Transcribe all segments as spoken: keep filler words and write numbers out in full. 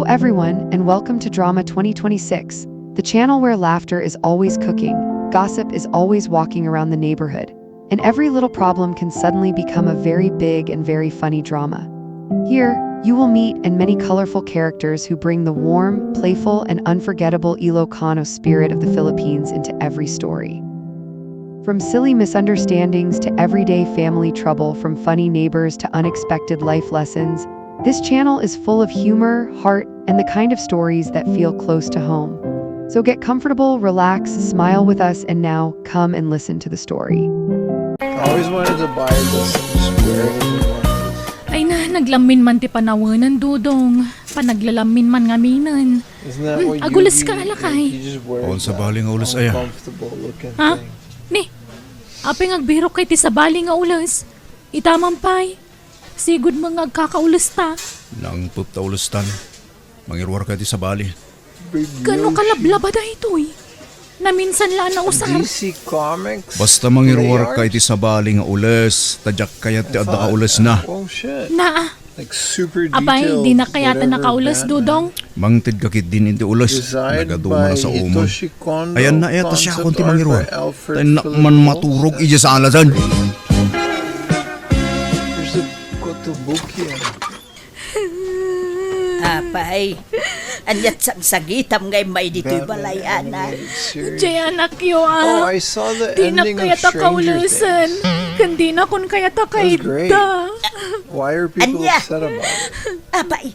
everyone, and welcome to Drama twenty twenty-six, the channel where laughter is always cooking, gossip is always walking around the neighborhood, and every little problem can suddenly become a very big and very funny drama. Here, you will meet and many colorful characters who bring the warm, playful, and unforgettable Ilocano spirit of the Philippines into every story. From silly misunderstandings to everyday family trouble, from funny neighbors to unexpected life lessons, this channel is full of humor, heart, and the kind of stories that feel close to home. So get comfortable, relax, smile with us, and now come and listen to the story. I always wanted to buy the Sims wearable glasses. Ay na, naglamin man ti panawenan, Dudong. Panaglalamin man ngaminen. Isn't that what you Agules do? Ka, alakay. You just wear On it sa that baling nga ules aya. Uncomfortable looking Ha? thing. Ni, apay nga agbirok kay ti sabali nga ules? Itaman pay. Sigud mo nga agkakaules ta. Nangpep ta ules tan. Mangiruar ka iti sabali. Big Kano Yoshi. Kalablaba daytoy? Naminsan la na usar. D C Comics. Basta mangiruar They ka are- iti sabali nga ules, ta diak kayat ti adda ka ules na. Oh shit. Naa. Like super Apay, detailed, di na kayat whatever nakaules, Batman. Dudong. Mangted ka ketdin iti ules. Designed Nagadu by man sa umon. Hitoshi Kondo, Ayan na, eh, ta siya concept akon ti art mangiruar. by Alfred Ta innak Philippou. man maturog iti sala dyan. Here's the Kotobukiya. Apay, ania't sangsangitam nga immay ditoy Batman balay, anak? Animated Series. Jay, anakyo, Oh, ah. I saw the Di na ending of kayat a Stranger kaulusan. Things. Ken di na kon kayat a That was great. kaidda. Why are people Anya? Upset about it? Apay,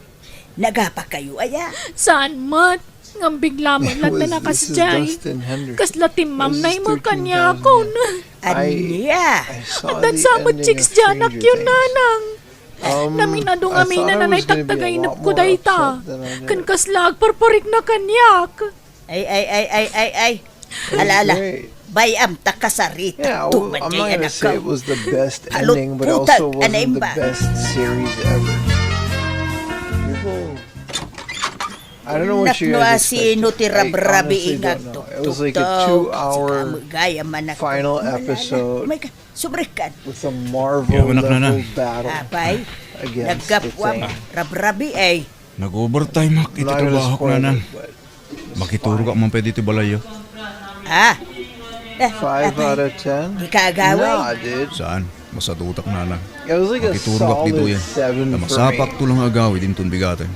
nagapa kayo, aya? Saan met? Ngam bigla met It latta was- na kas this is Jay. Dustin Hendricks. Kasla timmam This is na imo thirteen thousand kaniakon. yen. I, Anya? I saw Addan the sa met ending chicks of dyan, anak Stranger yun, Things. nanang. Um, Naminadong I thought amina I na was gonna be a nagtagtagainep lot ko more dayta. Upset than I Ken did. Kasla agparparikna kaniak. Ay, ay, ay, ay, ay, ay. It was Ala, ala. Great. Bayam ta kasarita. Yeah, I w- Tuman I'm kay not gonna anak say ko. It was the best ending, but it Palutputag, also wasn't the anaimbag. Best series ever. People, I don't know what you Nakno guys a sino expected. ti I rabrabi honestly nga don't know. It was like a agtuktok? two-hour Sika, magaya man ako. final Wala na. episode. May ka, subrikan. With a Marvel Yaman ak na level na. battle Apay, against the naggapuam. thing. Rabrabi ay. Nag-overtime ak iti I'm not gonna trabaho ko, spoil nanang. it, but Makiturog ak man pay ditoy balay. Ah. Eh, Five apay. out of ten? Di ka agaway? Nah, dude. Saan? Masadutak, nanang. It was like a Makiturog ak ditoy. solid seven Ta for masapak me. To lang agawi dinton bigaten.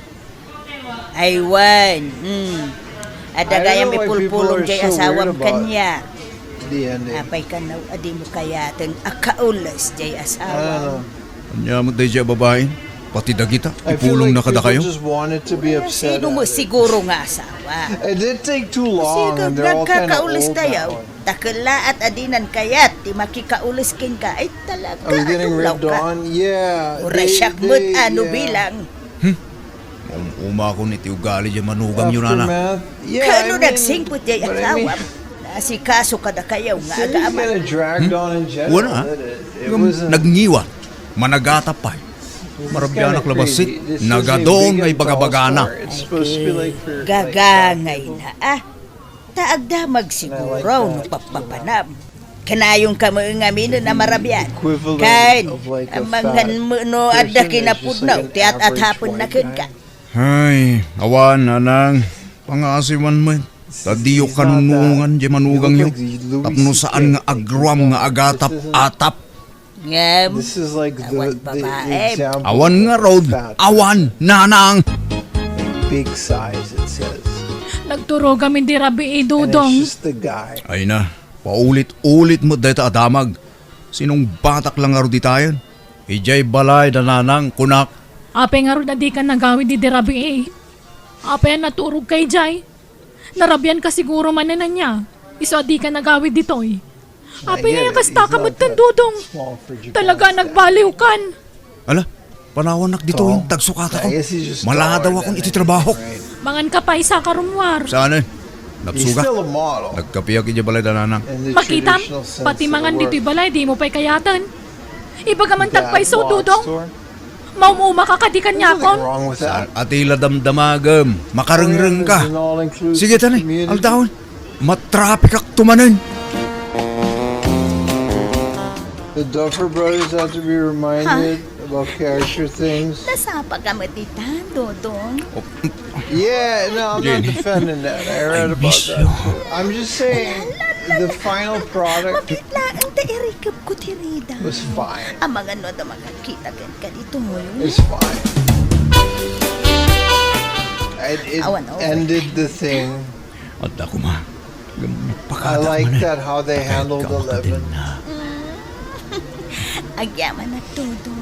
Aywan. Hmm. Adda I don't gayam know why people ipulpulong are jay so weird asawam about kaniak. The ending. Apay kanaw a di mo kayaten a kaules jay I don't asawam. know. Ania met daydiay a babaen? Pati dagita, I feel ipulongna like people kadakayo? Just wanted to be upset Sino at mo it. Siguro nga asawa? It did take too long, Siguro and they're all kind of nagkakaules old tayo. now. Takelaat a dinan kayat ti makikaules kenka. Ay, talaga, I was getting adulaw ripped ka. On. Yeah. Uray they- siak met they- ano yeah. Bilang. Um-umakon iti ugali jay manugangyo, nanang. Aftermath. Yeah, Kano I mean, nagsingpet jay but I mean, asawam? Nasikaso kadakayo nga City's agama. Kinda dragged on in general. Wala, ah. It, it, it Ngem wasn't. Nagniwa. Managata pay. This is Marabianak kinda labasit. Crazy. This is a Nagadon big nga and tall ibagabagana. Store. It's supposed to be like for like, fat Gagangay people. Na, ah. Ta agdamag siguro And I like no that. Pappapanam. Kanayon ka mo ngamin na marabian. Equivalent Kan, of, like, a amangan fat mo no person adda is kinapudno, just, like, an ti at-at average hapon na white kenka. Guy. Ay, awan, nanang. Pangasiwan met. Ta diyo kanunungan jay manugangyo. Tapno saan nga agruam nga agatap-atap. Ngem, This is like the, Awan the babae. Example Awan of ngarud, fat awan, nanang. Big size, it says. Nagturogam iti rabii, And Dudong. It's just the guy. Ay na, paulit-ulit met dayta a damag. Sinungbatak lang ngarud ditayen. Idiay balay da nanang, kunak. Apay ngarud a dika nagawid iti rabii? Apay a naturogka idiay? Narabianka siguro manen ania? Isu a dika nagawid ditoy. Apay nga kasta ka metten, Dudong? Talaga nagbaliwkan. Ala, panawannak ditoy, tagsukatakon. Maladaw akon iti trabahok. Mangan ka pay sa karumwar. Saan eh? Napsuga. Nagkapiak idiay balay da nanang. Makitam, pati mangan ditoy balay, di mo pay kayaten. Ibagam man pay isu, Dudong. Maum-uma ka kadi kaniakon? Saan a ti la damdamagem? Makarengreng ka. Sige, tani, aldawen. Matrapikak to manen. The Duffer Brothers have to be reminded of About character things. Nasapa ka met ita, Dodong. Yeah, no, I'm not Jenny, defending that. I read I about miss that you. Too. I'm just saying, the final product Mapit laeng ta irikep ko ti rida. Was fine. Amangan no adda makakita kenka ditoy. It's fine. It, it Awan, okay. Ended the thing. Adda koma. Ngem I pakada like manen. That how they handled Eleven. Agyaman a todo.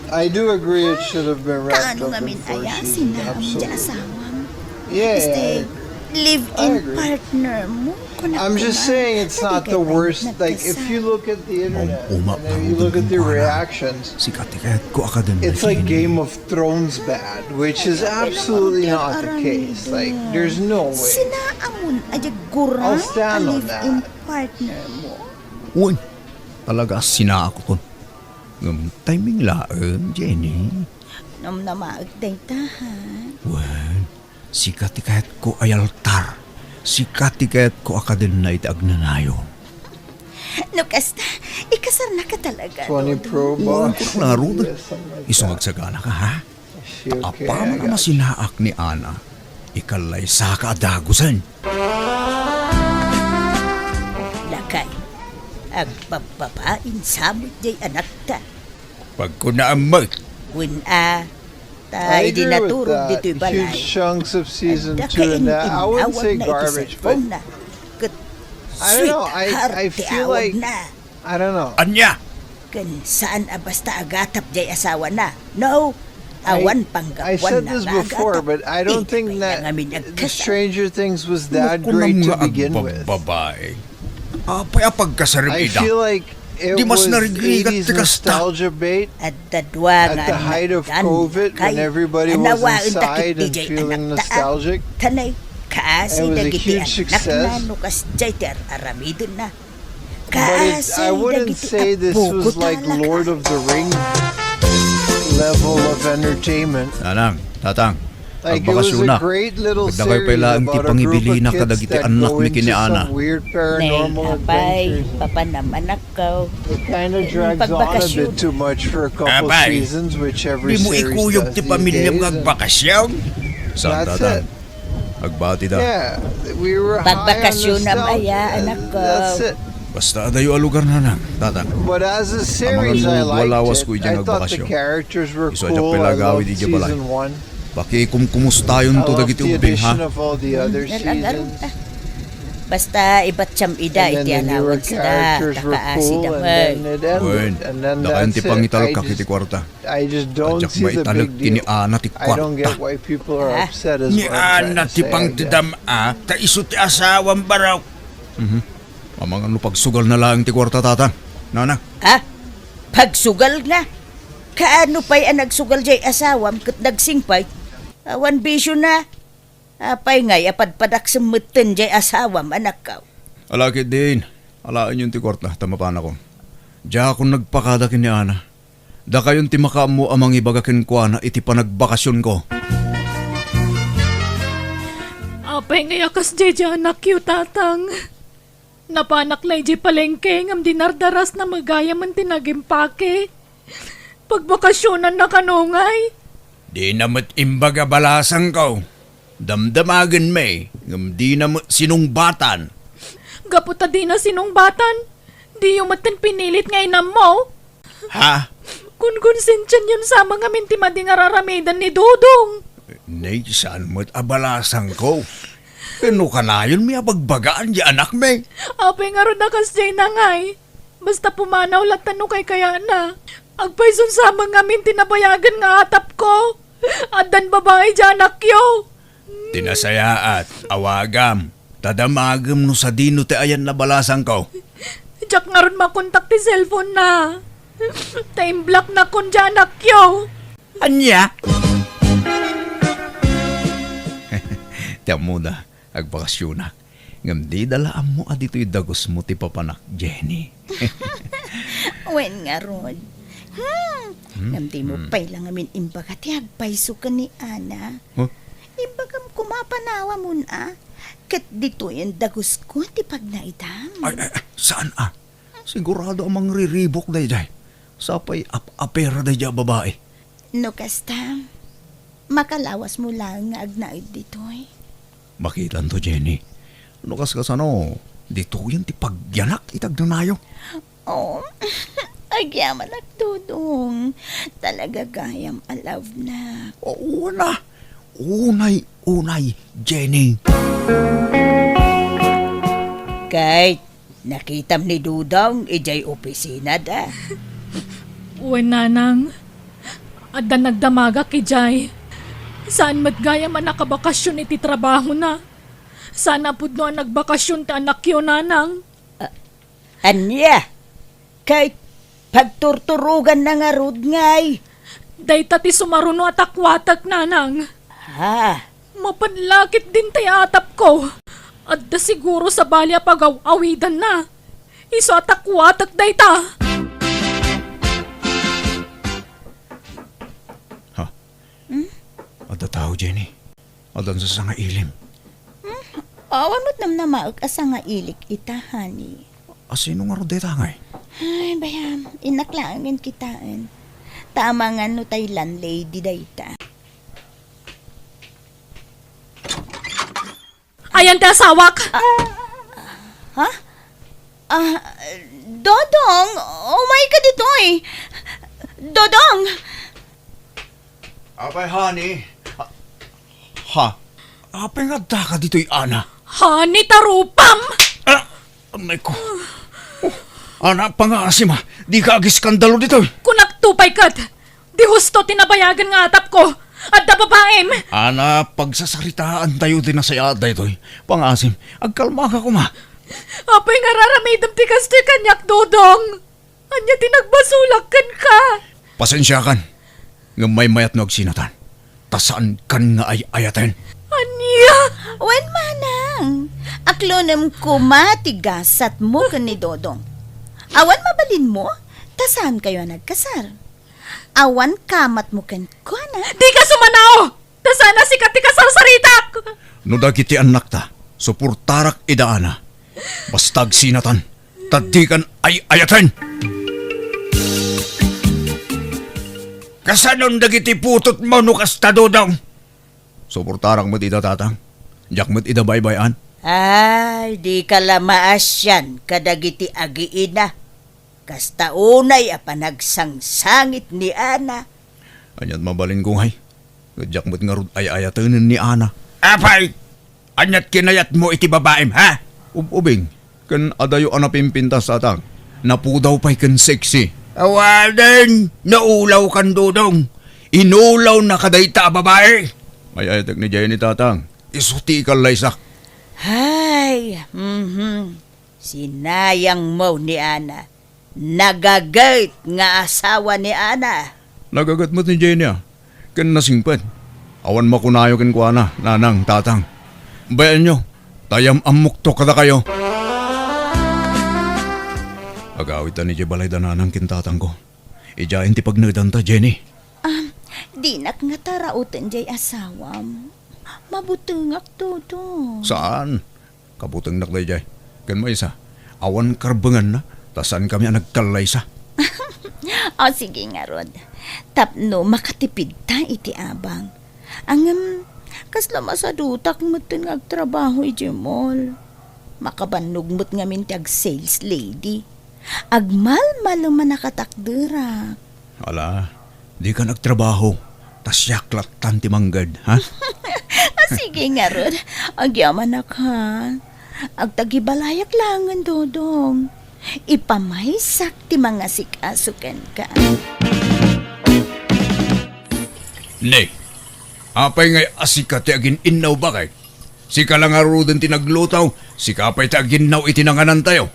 I do agree it should have been wrapped up in four seasons. Kaano ngamin aya, sinaam ti asawam? Absolutely. Yeah, I agree. Live-in partner mo, kunak. I'm just saying it's not the worst. Like, if you look at the internet and then you look at the reactions, it's like Game of Thrones bad, which is absolutely not the case. Like, there's no way. Sinaamon a I'll stand on that. Live-in partner mo. Uy, talaga sinaakon. Ngem timing laeng, Jenny. Namnamaek dayta, ha? Wen, sika ti kayatko a altar. Sika ti kayatko a kadenna iti agnanayon. No kasta, ikasarnaka talaga, Tony Dodong. Pro Wen, boss. Klaro da. Yes, something like that. Isu nga agsaganaka, ha? Is she okay? Apaman a masinaak ni Ana, ikalaysaka a dagusen. Lakay, agbabbabain sa met jay anakta. Pagkunaam met. Wen a, ta idi naturog ditoy balay, adda kain innawagna iti cellphone-na. Ket sweetheart ti awagna. I don't know. I, I feel like, I don't know. Ania? Ken saan a basta agatap jay asawana. No, awan panggapuanna nga agatap. I, I said this before, but I don't think that the Stranger Things was that great to begin with. Apay a pagkasarem ida? I feel like it was eighties nostalgia bait. Di mas narigrigat ti kasta. Adda dua nga annakdan, Lakay. Anawaenda ketdi jay anakta. Adda dua nga annakdan, Lakay. Anawaenda ketdi jay anakta. It was a huge success. Tanay, kaasi dagiti annakna no kasdiay ti ar-aramidenna. Kaasi dagiti appokoda, Lakay. But it, I wouldn't say this was like Lord of the Rings level of entertainment. Nanang, Tatang, agbakasiona. Like, it was a great little series about a group of kids that go into some weird paranormal adventures. It kinda drags on a bit too much for a couple seasons, which every series does these days, and that's it. Apay, papanam-anakkaw. Di mo ikuyog ti pamiliam nga agbakasyon? Saan, Tatang? Agbatida. Yeah, we were high on nostalgia. Pagbakasyonam aya, anakko. That's it. Basta adayo a lugar, Nanang, Tatang. But as a series, I liked it. Amangan no dua lawas ko idiay nga agbakasyon. I thought the characters were cool. I loved season one. Isu a diak pay la agawid idiay balay. Pakikumkumustayonto dagiti ubbing, ha? I loved the addition of all the other seasons. Mm, nalagarod, ah. Basta ibatiam ida iti allowanceda, ta kaasi da met. And then the newer characters were cool, and then it ended. And then that's it. Wen, dakayo ti pangitalkak iti kuarta. I just don't see the big deal. Diak maitalek ken ni Ana ti kuarta. I don't get why people are upset is what I'm trying to say, I guess. Ah, ni Ana ti pangtedam-a, ta isu ti asawam, barok. Mhm. Amangan no pagsugalna laeng ti kuarta, Tatang. Nana. Ha? Pagsugalna? Kaano pay a nagsugal jay asawam ket nagsingpay? Awan bisiona. Apay ngay a padpadaksem metten jay asawam, anakko? Ala ketdin, alaenyon ti kuarta, ta mapanakon. Diakon nagpakada ken ni Ana. Dakayon ti makaammo a mangibaga kenkuana iti panagbakasionko. Apay ngay a kasdiay diay anakyo, Tatang? Napanak la idiay palengke ngem dinardarasna met gayamen ti nagimpake. Pagbakasionanna kano ngay? Dina met imbaga balasangko. Damdamagenmi, ngem dina met sinungbatan. Gapu ta dina sinungbatan, diyo metten pinilit nga inammo? Ha? Kunkonsensiayon sa met ngamin ti madi nga ar-aramiden ni Dodong. Nay, saan met a balasangko? Ken no kanayonmi a bagbagaan diay anakmi. Apay ngarud a kasdiay ngay? Basta pumanaw latta no kaykayatna. Agpayson sa met ngamin ti nabayagen nga atapko. Addan babai diay anakyo. Ti nasayaat, awagam. Ta damagem no sadino ti ayanna balasangko. Diak ngarud makontak ti cellphone-na. Ta imblocknakon diay anakyo. Ania? Ti ammoda, agbakasionak. Ngem dida la ammo a ditoy dagusmo ti papanak, Jenny. Wen ngarud. Hmm. Hmm? Ngem dimo pay la ngamin imbaga ti agpayso ken ni Ana. Huh? Imbagam koma a panawamon a, ket ditoyen dagusko ti pagnaedam. Ay, ay, ay, saan a? Sigurado a mangriribuk daydiay. Sapay ap-apera daydiay a babai. No kasta, makalawasmo laeng nga agnaed ditoy. Makitanto, Jenny. No kaskasano, ditoyen ti pagyanak iti agnanayo. Oh, agyamanak, Dodong. Talaga gayam a love na. Oo na. Unay-unay, Jenny. Kay, nakitam ni Dodong idiay opisinada? Wen, Nanang. Adda nagdamagak idiay. Saan met gayam a nakabakasyon iti trabahona. Saan a pudno a nagbakasyon ti anakyo, Nanang. Ania? Kay pagturturoganna ngarud ngay? Dayta ti sumaruno a takuatek, Nanang. Ha? Mapanlakit din tay atapko. Adda siguro sabali a pagaw-awidanna. Isu a takuatek dayta. Ha? Hmm? Adda tao, Jenny. Adda sasangailim. Hmm? Awan met namnamaek a sangailik ita, honey. A sino ngarud dayta ngay? Ay, bayam, innak laengen kitaen. Ta amangan no tay landlady dayta. Ayan ti asawak! Ah, ha? Ah, Dodong, umay ka ditoy! Dodong! Apay, honey? Ah, ha? Apay nga adda ka ditoy, Ana? Honey, tarupam! Ah, amay ko. Oh, Ana, pangasim a. Di ka agiskandalo ditoy. Kunak to pay ket. Di husto ti nabayagan nga atapko. Adda babaim. Ana, pagsasaritaan tayo ti nasayaat daytoy. Pangasim, agkalma ka koma. Apay nga raramidem ti kastoy kaniak, Dodong? Ania ti nagbasolak kenka? Pasensiakan, ngem maymayat no agsinatan, ta saankan nga ay-ayaten. Ania? Wen, manang, aklonem koma ti gasatmo ken ni Dodong. Awan mabalinmo, ta saankayo a nagkasar. Awan kamatmo kenkuana. Dika sumanao! Ta saan a sika ti kasarsaritak! No dagiti annakta, suportarak ida, Ana. Basta agsinatan, ta dikan ay-ayaten! Kasanon dagiti putotmo no kasta, Dodong? Suportarak met ida, Tatang. Diak met ida baybay-an. Ay, dika la maasian kadagiti agiina. Kasta unay a panagsangsangit ni Ana. Aniat mabalinko ngay? Ket diak met ngarud ay-ayatenen ni Ana. Apay! Aniat kinayatmo iti babaim, ha? Ub-ubing, ken adayo a napimpintas, Tatang. Napudaw pay ken sexy. Awanen, naulawkan, Dodong. Inulawna kadayta a babai. Ay-ayatek ni Jenny, Tatang. Isu ti ikallaysak. Hay, mhm. Sinayangmo ni Ana. Nagaget nga asawa ni Ana. Nagaget met ni Jenny, a, ken nasingpet. Awan makunayo kenkuana, nanang, tatang. Bayaenyo, ta yam-ammokto kadakayo. Agawidtan idiay balay da nanang ken tatangko. Idiayen ti pagnaedanta, Jenny. Ah, dinak ngata rauten diay asawam. Mabutengak, Dodong. Saan? Kabutengnak daydiay. Ken maysa, awan karbenganna, ta saankami a nagkallaysa. O, sige ngarud. Tapno makatipidta iti abang. Ngem, kasla masadutak metten nga agtrabaho idiay mall. Makabannog met ngamin ti ag-sales lady. Agmalmalem a nakatakderak. Ala, dikan agtrabaho, ta siak lattan ti mangged, ha? Ah, sige ngarud, agyamanak, ha? Agtagibalayak laengen, Dodong. Ipamaysak ti mangasikaso kenka. Ne, apay ngay a sika ti agin-innaw, baket? Sika la ngaruden ti nagluto, sika pay ti aginnaw iti nanganantayo.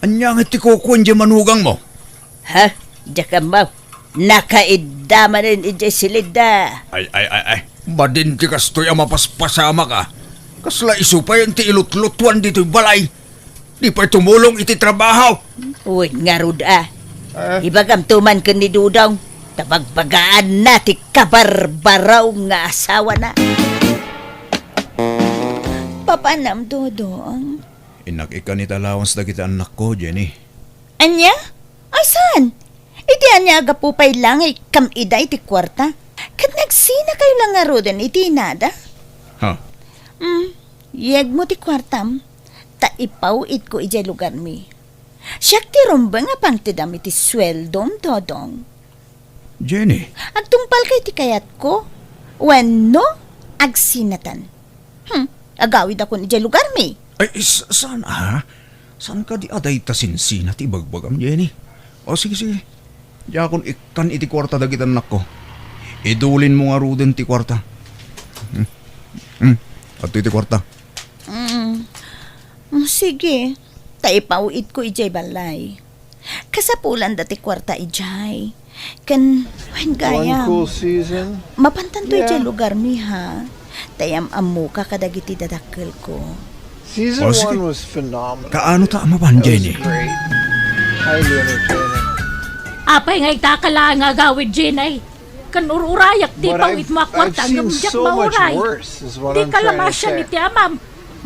Ania nga ti kukuan diay manugangmo? Ha? Diak ammo. Nakaidda manen idiay silidda. Ay, ay, ay, ay. Madin ti kastoy a mapaspasamak, a. Kasla isu pay ti ilutlutuan ditoy balay. Di pay tumulong iti trabaho. Wen ngarud, a. Ah. Ibagamto man ken ni Dodong, ta bagbagaanna ti kabarbaraw nga asawana. Papanam, Dodong? Innak ikkan iti allowance dagiti annakko, Jenny. Ania? Ay, saan? Iti ania a gapu pay la nga ikkam ida iti kuarta? Ket nagsinakayo la ngaruden iti inada? Ha? Hmm, yegmo ti kuartam, ta ipaw-itko idiay lugarmi. Siak ti rumbeng a pangtedam iti sueldom, Dodong. Jenny. Agtungpalka iti kayatko? Wenno, agsinatan? Hmm, agawidakon idiay lugarmi. Ay, sa-, saan, ha? Saan kadi a dayta sinsina ti ibagbagam, Jenny? O, sige, sige. Diakon ikkan iti kuarta dagiti annakko. Idulinmo ngaruden ti kuarta. Hmm. Hmm. Adto iti kuarta. Mm. Mm, sige. Ta ipaw-itko idiay balay. Kasapulanda ti kuarta idiay. Ken, wen gayam. One cool season. Mapantanto idiay lugarmi, ha? Ta yam-ammoka kadagiti dadakkelko. Season O, sige. one was phenomenal. Kaano ta a mapan, It was Jenny? great. Highly entertaining. Apay nga itaka laeng nga agawid, Jenny? Ken ur-urayak ti But I've, pawitmo a I've kuarta seen ngem diak so much mauray. worse, is what Di I'm trying to kalamasian say. iti amam.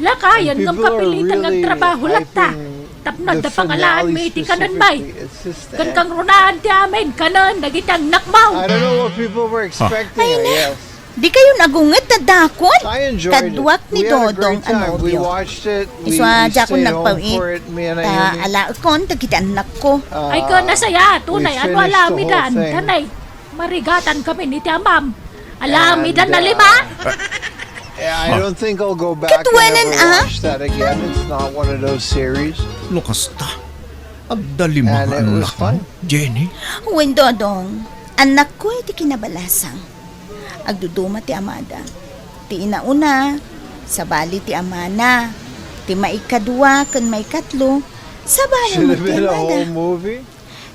Lakayen And ngem people are kapilitan nga really agtrabaho latta. hyping Tapno the adda pangalaanmi finale iti kanen, bay. specifically. It's just Ken the end. kangrunaan ti amin, kanen dagiti annakmo. I don't know what people were expecting, Ay, I na. guess. Di kayo nagunget a dakon? I enjoyed it. Kaduak ni We had a Dodong great a time. We nobio. watched it. We, Isu a we diakon stayed home nagpaw-it. for it, me and Ta Naomi. alaekon dagiti annakko. Uh, Ay, ken nasaya, we tunay, ano finished the whole alamidan, thing. kanay. Marigatan kami ni ti amam. Alamidan And, na lima. uh, yeah, I don't think I'll go back and Katwanan, ever ah? watch that again. It's not one of those series. No kasta, adda lima And nga it was annakmo, fun. Jenny? Wen, Dodong, annakko iti kinabalasang. Agduduma ti amada. Ti inauna, sabali ti amana. Ti maikadua ken maikatlo, sabali Should met have ti been a amada. whole movie.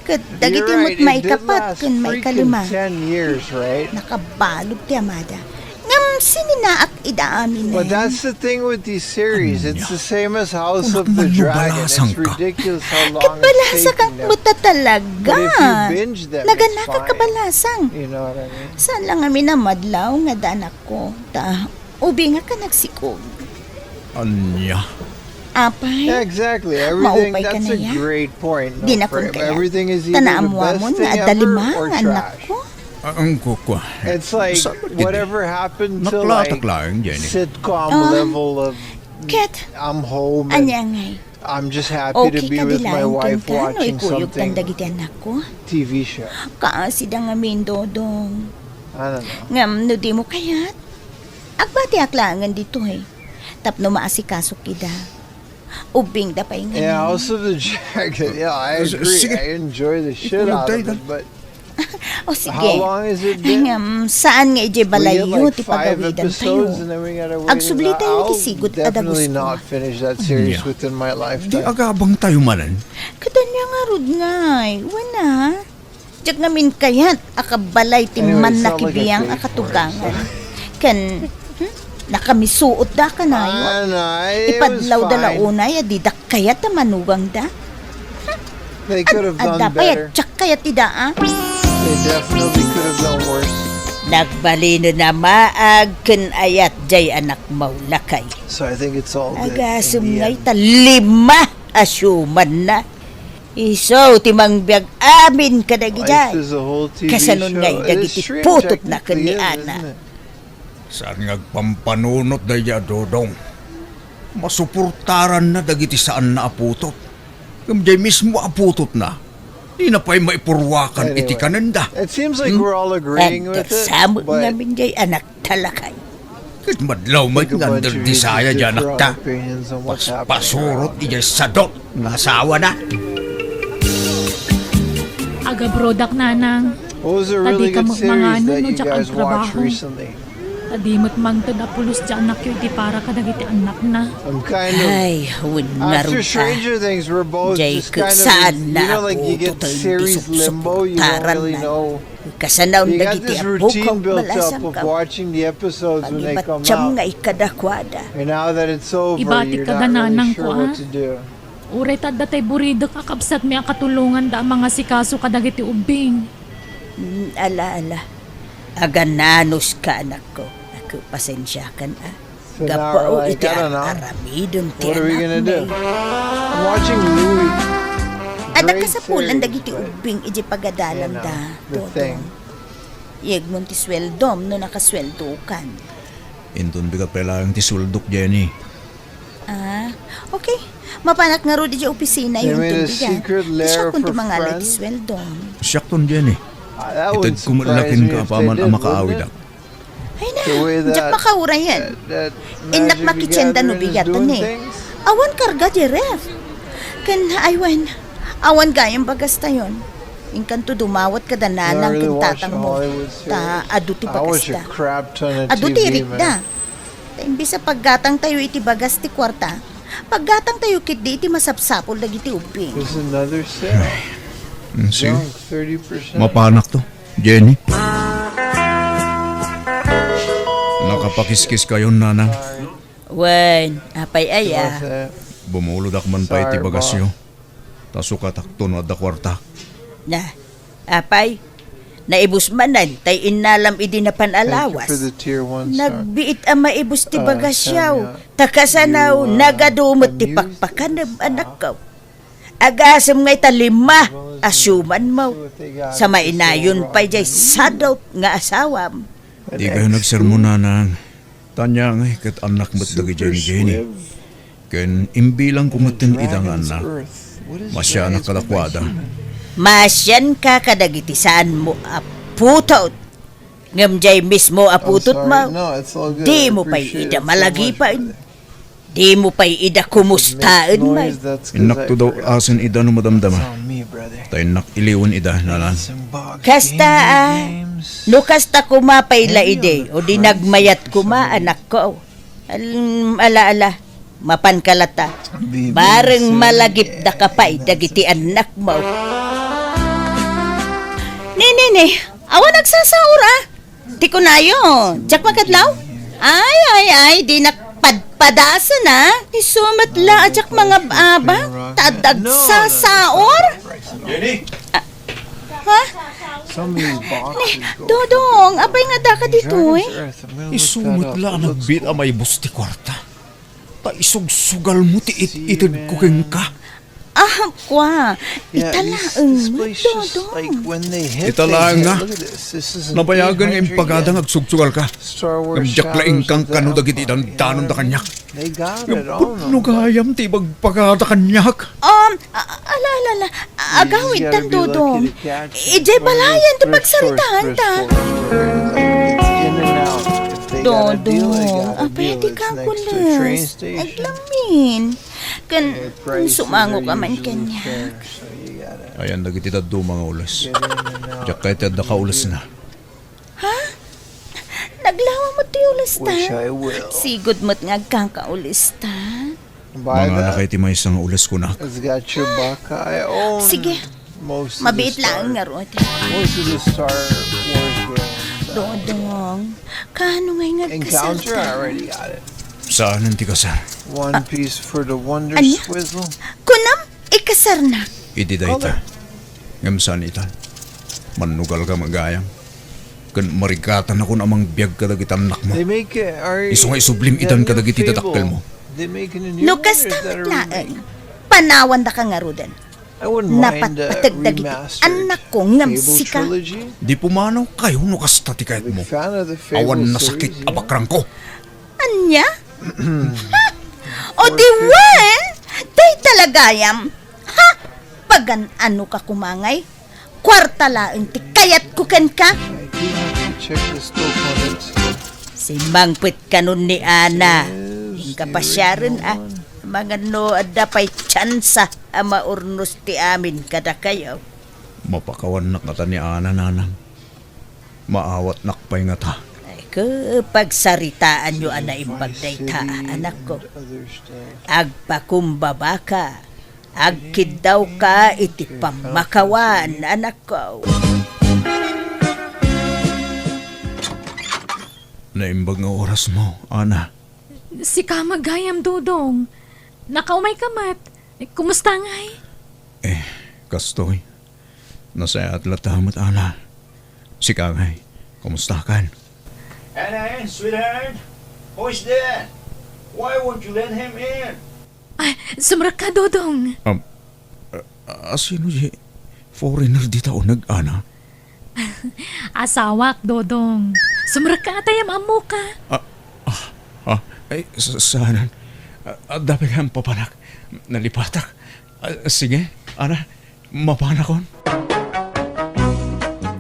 Ket dagiti You're right, met it did maikapat last ken freaking maikalima, ten years, right? nakabalud ti amada. Ngem sininaak ida amin. But that's the thing with these series. It's Ania? the same as House of Kunak the man Dragon. It's mabalasang ka. ridiculous how Ket long it's balasang taking them. met talaga. But if you binge them, it's Nagana ka fine. kabalasang. You know what I mean? Saan lang amin a madlaw nga danak ko, ta ubing a kanagsikog. Ania? Apay, Yeah, exactly. Everything, maupay ka that's a na, ya? great point. No, Di na for, kun kayat. everything is Ta either the naammo best mo thing nga adda ever lima or nga anak trash. ko. Ah, ang kukwa. It's like, Saan ba gid? whatever happened to, Naklatak like, laeng, Jenny. sitcom Um, level of Ket, I'm home and anya ngay? I'm just happy to Okay be ka di with my laeng wife kenka no watching ikuyogtan something dagiti anak ko? T V show. Kaasida ngamin, Dodong. I don't know. Ngem no di mo kayat, agbatiak laengen ditoy. Tapno maasikasok ida. Ubbingda pay ngamin. Yeah, House of the Dragon. Yeah, I S-, agree. sige. I enjoy the shit out of it, but O, sige. How long has it been? Ngem, saan nga idiay We get, balayyo like, ti five pagawidantayo? episodes and then we gotta wait Agsubli it tayo iti out. I'll sigud a definitely dagus ko. not finish that series Yeah. within my Di lifetime. agabang tayo manen. Ket ania ngarud ngay, wen a? Diak ngamin kayat a kabalay ti Anyway, it's not like a mannakibiyang a great katugangan. Ken, hmm, nakamisuotda kanayon. Ah, no, it was Ipadlawda la fine. unay a didak kayat a manugangda. Hmm? They could have Ad-, done adda pay better. Diak kayat ida, ah. They definitely could have done worse. Nagbalinen a maag ken ayat jay anakmo, lakay. So I think it's all good in Agasem the ngay end. ta lima a siumanna. Isu ti mangbiag amin kadagijay. Life is a whole T V Kasano show. ngay It is dagiti streamed putotna ken technically ni in, Ana? isn't it? Saan nga agpampanunot daydiay a Dodong? Masuportaranna dagiti saanna a putot. Ngem diay mismo a putotna, dina pay maipurwakan iti Anyway, kanenda. it seems like Hmm? we're all agreeing with it, Agdasam but ngamin diay anak talakay. Ket madlaw met nga under desire diay anakta. Pas-, pasurot idiay sadot nga asawana. Agabrodak, Nanang. What was a Ta really dika good series mangano that no you diak guys watched agtrabaho. recently? Ta di met mangted a pulos ti anakyo iti para kadagiti annakna. I'm kind of Ay, wen ngarud After ka. Stranger Things, we're both Jay, just kind of, saan you na know, like, you ako get totoy series limbo, you don't really know. Kasanaon dagiti apo ko, balasang ka. Pagibatiam nga ikadakuada. And now that it's over, you're not really sure what to do. Uray ta adda tay buridek a kabsatmi a katulonganda a mangasikaso kadagiti ubbing. Mm, ala, ala. Agannanos ka, anakko. Ako, pasensiakan, a. Gapu iti aramiden ti anakmi. I'm watching Louie. Adda kasapulan dagiti ubbing iti pagadalanda, Dodong. Yegmon ti sueldom no nakasueldokan. Inton bigat pay laeng ti sueldok, Jenny. Ah, okay. Mapanak ngarud iti opisina inton bigat. Siakon ti mangala iti sueldom. Siakton, Jenny. Itedko met la kenka apaman a makaawidak. Ay na, diak makaurayen. Innak makitienda no bigatan ni. Awan karga di ref. Ken, ay wen, awan gayam bagastayon. Inkanto dumawat kada nanang ken tatangmo. Ta adu ti bagasta. Adu ti irikda. Ta imbes a paggatangtayo iti bagas ti kuarta, paggatangtayo ketdi iti masapsapul dagiti ubbing. Sige. Mapanakto. Jenny? Nakapakiskiskayon, nanang? Wen, apay aya? Bumulodak man pay ti bagasyo. Ta sukatakto no adda kuarta. Na, apay? Naibus manen tay innalam idi napan a lawas. Nagbiit a maibus ti bagasyaw. Ta kasano, nagadu met ti pakpakanem, anakko. Agasem ngay ta lima a siumanmo. Sa mainayon pay jay sadop nga asawam. Dikayo nagsermon, nanang. Tanya ngay ket annak met dagiti Jenny. Ken imbilangko metten ida nga annak. Masianak kadakuada. Masianka kadagiti saanmo a putot. Ngem jay mismo a putotmo, dimo pay ida malagipen. Dimo pay ida kumustaen man. Innakto daw asen ida no madamdama. Ta innak iliwen ida, nanang. Kasta, a, no kasta koma pay la idi, o di nagmayat koma, anakko. Al-, ala, ala, mapanka latta. Bareng malagipdaka pay dagiti annakmo. Ni, ni, ni, awan agsasaur, a? Ti kunayo, diak makadlaw? Ay, ay, ay, dinak padpadasen, a? Isu met la a diak mangab-abak, ta adda agsasaur? Jenny! Ah, ha? Ni, Dodong, apay nga addaka ditoy? Isu met la a nagbiit a maibus ti kuarta. Ta isugsugalmo ti it-itedko kenka. Ah, kua. Ita laeng met, Dodong. Ita laeng nga. Nabayagen nga impagada nga agsugsugalka. Ngem diak la inkankano dagiti dandanonda kaniak. Ngem pudno gayam ti ibagbaga kaniak. Um, a-, ala, ala, ala. Agawidtan, Dodong. Idiay balayen ti pagsaritaanta. Dodong, apay ti kagules? Naglamin. Ken sumangoka man kaniak. Ayan dagiti dadduma nga ules. Diak kayat ti adda kaulesna. Ha? Naglawa met ti ulesta? Sigud met nga agkankaulesta. Mangala kay ti maysa nga ules kunak. Sige. Mabiit laeng ngarud. Dodong, kaano ngay nga agkasarta? Saanen ti kasar? Ania? Kunam, ikasarna. Idi dayta. Ngem saan itan. Mannugalka met gayam. Ken marigatanakon a mangbiag kadagiti annakmo. Isu nga isublim itan kadagiti dadakkelmo. No kasta met laeng, panawandaka ngaruden. Napatpateg dagiti annakko ngem sika. Di pumanawkayo no kasta ti kayatmo. Awan nasakit a bakrangko. Ania? Ha? O di wen, dayta la gayam. Ha? Pagan-anoka koma ngay? Kuarta laeng ti kayatko kenka. Simmangpet kanon ni Ana. Inka pasiaren, a, amangan no adda pay tsansa a maurnos ti amin kadakayo. Mapakawannak ngata ni Ana, nanang. Maawatnak pay ngata. Ay, ke, pagsaritaanyo a naimbag dayta, anakko. Agpakumbabaka, agkiddawka iti pammakawan, anakko. Naimbag nga orasmo, Ana. Sika met gayam, Dodong. Nakaumayka met. Kumusta ngay? Eh, kastoy. Nasayaat latta met, Ana. Sika ngay, kumustakan? Ana Ann, sweetheart, who is there? Why won't you let him in? Ay, sumrekka, Dodong. Um, uh, Asino ti foreigner dita uneg, Ana? Asawak, Dodong. Sumrekka a ta ammoka. Ah, ah, ah, ay, sa-, saanen. Ah, adda pay kayam papanak. Nalipatak. Ah, sige, Ana, mapanakon.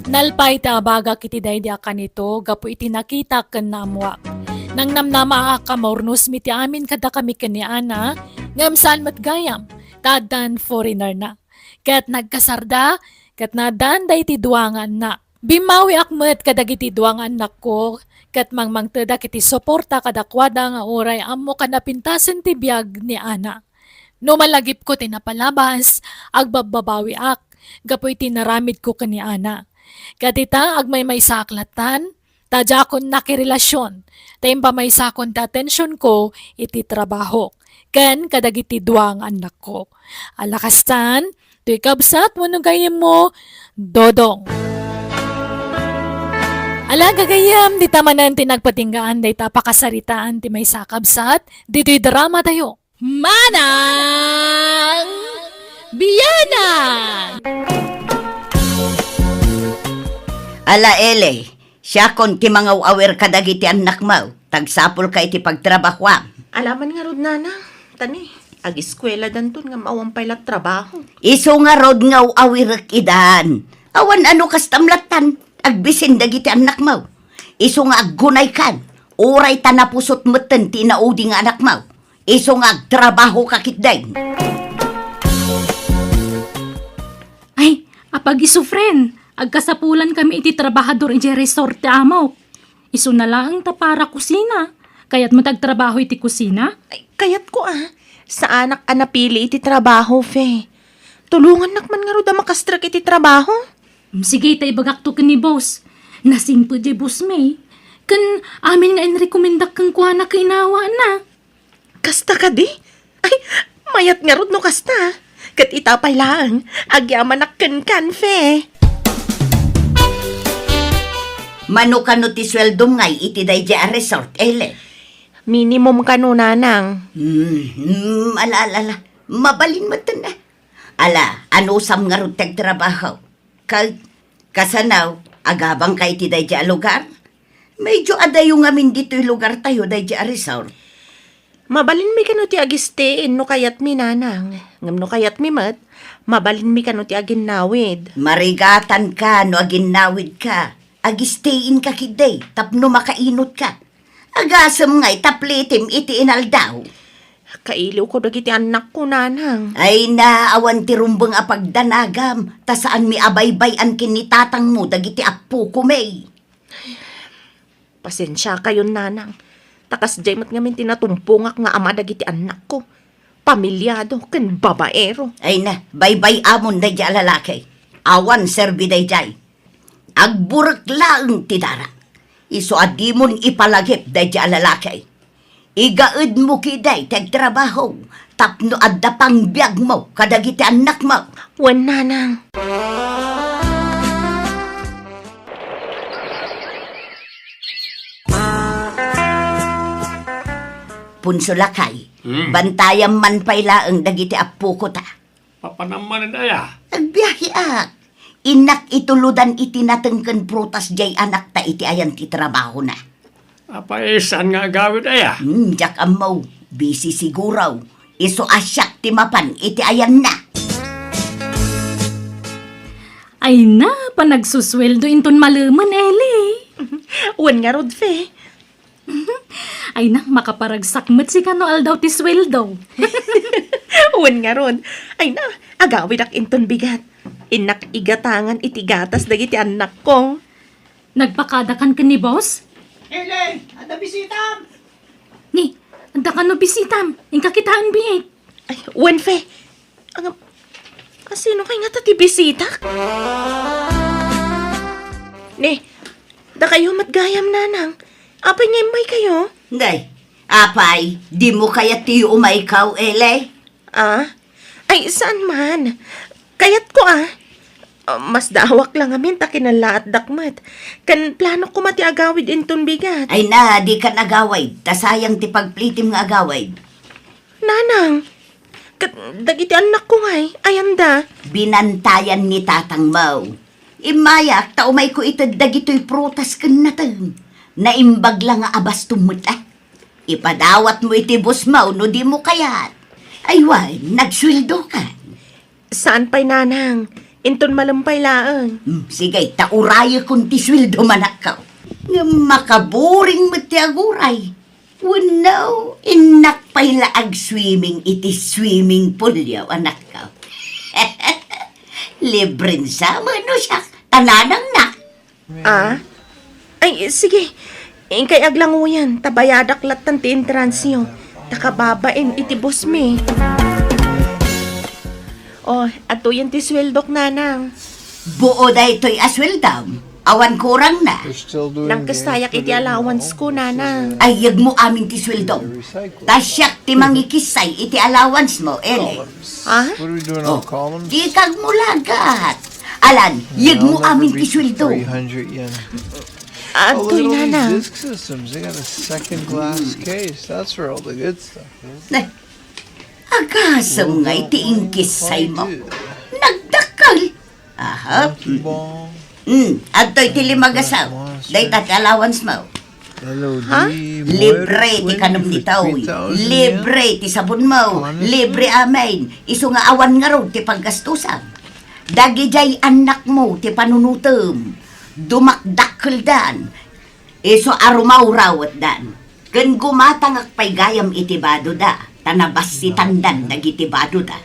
Nalpay ti abagak iti daydi a kanito gapu iti nakitak ken naammoak. Nangnamnamaak a maurnosmi ti amin kadakami ken ni Ana, ngem saan met gayam, ta addan foreigner-na. Ket nagkasarda, ket naaddaanda iti dua nga annak. Bimmawiak met kadagiti dua nga annakko, ket mangmangtedak iti suporta kadakuada nga uray ammok a napintasen ti biag ni Ana. No malagipko ti napalabas, agbabbabawiak gapu iti naramidko ken ni Ana. Ket ita, agmaymaysaak lattan, ta diakon nakirelasion, ta impamaysakon ti atensionko iti trabahok ken kadagiti dua nga annakko. Ala kastan, toy kabsat wenno gayyemmo, Dodong. Ala gagayyem, dita manen ti nagpatinggaan dayta a pakasaritaan ti maysa a kabsat ditoy dramatayo. Manang Biyanan! Ala, Eli, siakon ti mangaw-awir kadagiti annakmo. Tagsapulka iti pagtrabahoam. Alaman ngarud, Nanang. Tani, ageskueladanton ngem awan pay la trabaho. Isu ngarud nga aw-awirek idan. Awan a no kastam lattan, agbisin dagiti annakmo. Isu nga aggunaykan, uray ta napusot metten ti inaudi nga anakmo. Isu nga agtrabahoka ketdin. Ay, apag-isu, friend, agkasapulankami iti trabahador idiay resort ti amok. Isuna laeng ta para kusina. Kayatmo ti agtrabaho iti kusina? Ay, kayatko a. Saanak a napili iti trabaho, Fe. Tulongannak man ngarud a makastrek iti trabaho. Mm, sige, ta ibagakto ken ni boss. Nasingpet diay boss mi. Ken amin nga inrekomendak kenkuana ket inawana. Kasta kadi? Ay, mayat ngarud no kasta. Ket ita pay laeng, agyamanak kenkan, Fe. Mano kano ti sueldom ngay iti daydiay a resort, Eli? Minimum kano, Nanang. Hmm, hmm, ala, ala, ala. Mabalin metten a. Ala, anusam ngarud ti agtrabaho? Ka-, kasano, agabangka iti daydiay a lugar? Medyo adayo ngamin ditoy lugartayo daydiay a resort. Mabalinmi kano ti agistay no kayatmi, Nanang. Ngem no kayatmi met, mabalinmi kano ti aginnawid. Marigatanka no aginnawidka. Agistaynka ketdi tapno makainutka. Agasem ngay ta plitim iti inaldaw. Kailiwko dagiti annakko, Nanang. Ay na, awan ti rumbeng a pagdanagam, ta saanmi a baybay-an ken ni tatangmo dagiti appokomi. Pasensiakayon, Nanang. Ta kasdiay met ngamin ti natumpongak nga ama dagiti annakko. Pamilyado ken babaero. Ay na, baybay-amon daydiay a lalaki. Awan serbi daydiay. Agburek laeng ti dara. Isu a dimon ipalagip daydiay a lalaki. Igaedmo ketdi ti agtrabaho tapno adda pangbiagmo kadagiti annakmo. Wen, Nanang. Punso lakay, Hmm. bantayam man pay laeng dagiti appokota. Papanam manen aya? Agbiaheak. Innak itulodan iti nateng ken prutas diay anakta iti ayan ti trabahona. Apay, saan nga agawid aya? Hmm, diak ammo. Busy siguro. Isu a siak ti mapan iti ayanna. Ay na, panagsusueldo inton malemen, Eli. Wen ngarud, Fe. Ay na, makaparagsak met sika no aldaw ti sueldo. Wen ngarud. Ay na, agawidak inton bigat. Innak igatangan iti gatas dagiti annakko. Nagpakadakan ken ni boss? Eli, adda bisitam! Ni, adda kano bisitam? Inka kitaen biit. Ay, wen, Fe. Ang, asino kay ngata ti bisita? Ni, dakayo met gayam, Nanang. Apay nga immaykayo? Day, apay, dimo kayat ti umaykaw, Eli? Ah? Ay, saan man. Kayatko, ah. Ah, masdaawak la ngamin ta kinallaatdak met. Ken planok koma ti agawid inton bigat. Ay na, dikan agawid. Ta sayang ti pagplitim nga agawid. Nanang, Ket dagiti annakko ngay, ayanda? Binantayan ni tatangmo. Immayak ta umayko ited dagitoy prutas ken natem. Naimbag la nga abastom met la. Ipadawatmo iti bosmo no dimo kayat. Ay wen, nagsueldokan. Saan pay, nanang. Inton malem pay laeng. Hmm, sige, ta urayekon ti sueldo, anakko. Ngem makaboring met ti aguray. Wenno, innak pay la agswimming iti swimming poolyo, anakko. Libren sa, mano siak, ta nanangnak. Ah? Ay, sige. Inkay aglanguyan, ta bayadak lattan ti entransyo. Ta kababain iti bosmi. Oh, adtoyen ti sueldok, nanang. Buo daytoy a sueldom. Awan kurangna. Nangkessayak iti allowance ko, nanang. Ay, yegmo amin ti sueldom. Ta siak ti mangikissay iti allowance mo, Eli. Ha? Oh, di kagmulagat. Alan, yegmo amin ti sueldo. Adtoy, nanang. Agasem nga iti inkissay mo. Nagdakkel. Aha. Hmm, adtoy ti lima a gasaw. Dayta ti allowance mo. Ha? Libre ti kanem ni Taoy. Libre ti sabon mo. Libre amin. Isu nga awan ngarud ti paggastusam. Dagidiay annakmo ti panunutem. Dumakdakkeldan. Isu a rumawrawetdan. Ken gumatangak pay gayam iti badoda, ta nabassitandan dagiti badoda.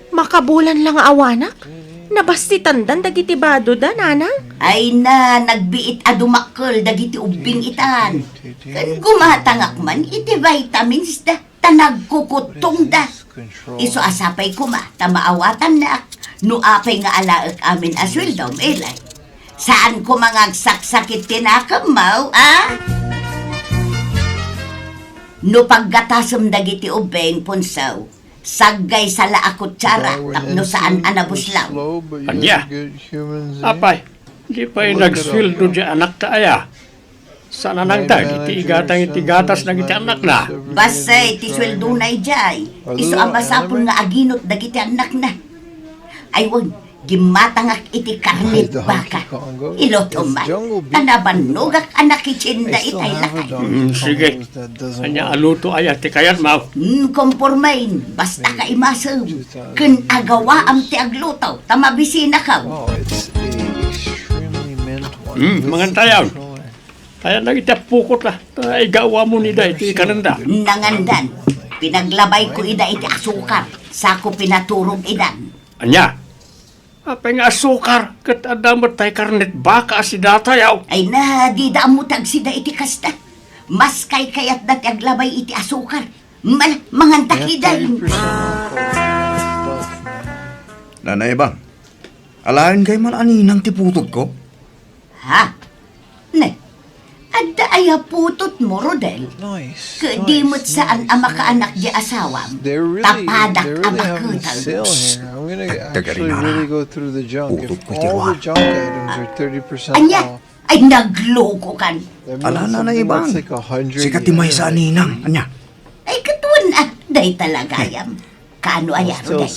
Makabulan la nga awanak? Nabassitandan dagiti badoda, nanang? Ay na, nagbiit a dumakkel dagiti ubbing itan. Ken gumatangak man iti vitamins da, ta nagkukuttongda. Isu a sapay koma, ta maawatannak no apay nga alaek amin a sueldom, Eli. Saan koma nga agsaksakit ti nakemmo, a? No paggatasem dagiti ubbing, Punsaw, saggaysa la a kutsara tapno saan a nabuslaw. Ania? Apay, di pay nagsueldo diay anakta aya? Saan a nangted iti igatang iti gatas dagiti annakna? Bassit ti sueldona idiay. Isu a masapul nga aginot dagiti annakna. Ay wen, gimmatangak iti karnet baka. Ilutom man. Ta nabannogak a nakitchenna itay lakay. Mm, sige. Ania a luto aya ti kayatmo? Mm, kompormen. Basta kaimasem. Ken agawaam ti agluto, ta mabisinakon. Mm, mangan tayon. Kayat dagiti appokot la, ta igawamon ida iti kanenda. Nangandan, pinaglabayko ida iti asukar, sako pinaturog idan. Ania? Apay nga asukar, ket adda met tay karnet baka a sidatayo. Ay na, dida ammo ti agsida iti kasta. Mas kaykayatda ti aglabay iti asukar. Mal-, mangantak idan. Nanay Bang, alaen kay man a ninang ti putotko? Ha? Ne, adda aya putotmo, Rodel? Ket di met saan a makaanak di asawam, ta padak a baket. Psst! Dagdagari, nana. Putotko iti rua. Ania? Ay, naglokokan. Ala, Nanay Bang. Sika ti maysa a ninang. Ania? Ay, ket wen, a, dayta la gayam. Kaano aya, Rodel?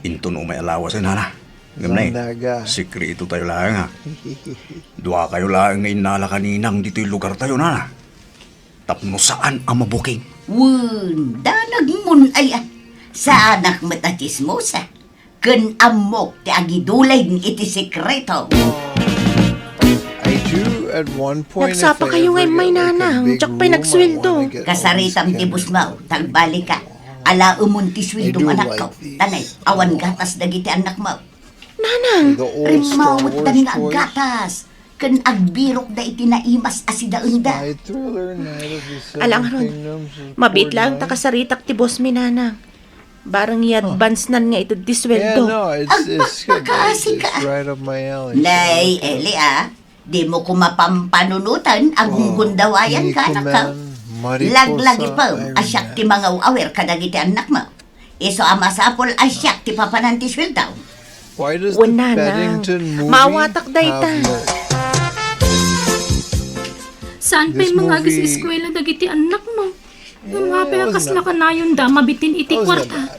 Inton umay a lawas, nana. Ngem ne, sekreto tayo laeng, a. Duakayo laeng nga innala ka ninang ditoy lugar tayo, nana. Tapno saan a mabuking. Wen, danagmon aya. Saanak met a tsismosa. Ken ammok ti agiduleng iti sekreto. Nagsapa kayo nga immay, nanang, diak pay nagsueldo. Kasaritam ti bosmo, ta agbalika. Alaemon ti sueldom, anakko. Tanay, awan gatas dagiti annakmo. Nanang, rimmawetdan nga aggatas. Ken agbirokda iti naimas a sidaenda. Ala ngarud, mabiit laeng ta kasaritak ti bosmi, nanang. Bareng i-advance-nan nga ited ti sueldo. Agpakpakaasika. Nay, Eli, a. Dimo koma pampanunoten a gunggundawayan ka, anakko. Laglagipem a siak ti mangaw-awir kadagiti annakmo. Isu a masapul a siak ti papanan ti sueldo. Wen, nanang, maawatak dayta. Saan pay nga ages-eskuela dagiti annakmo? Ngem apay a kasla kanayonda mabitin iti kuarta?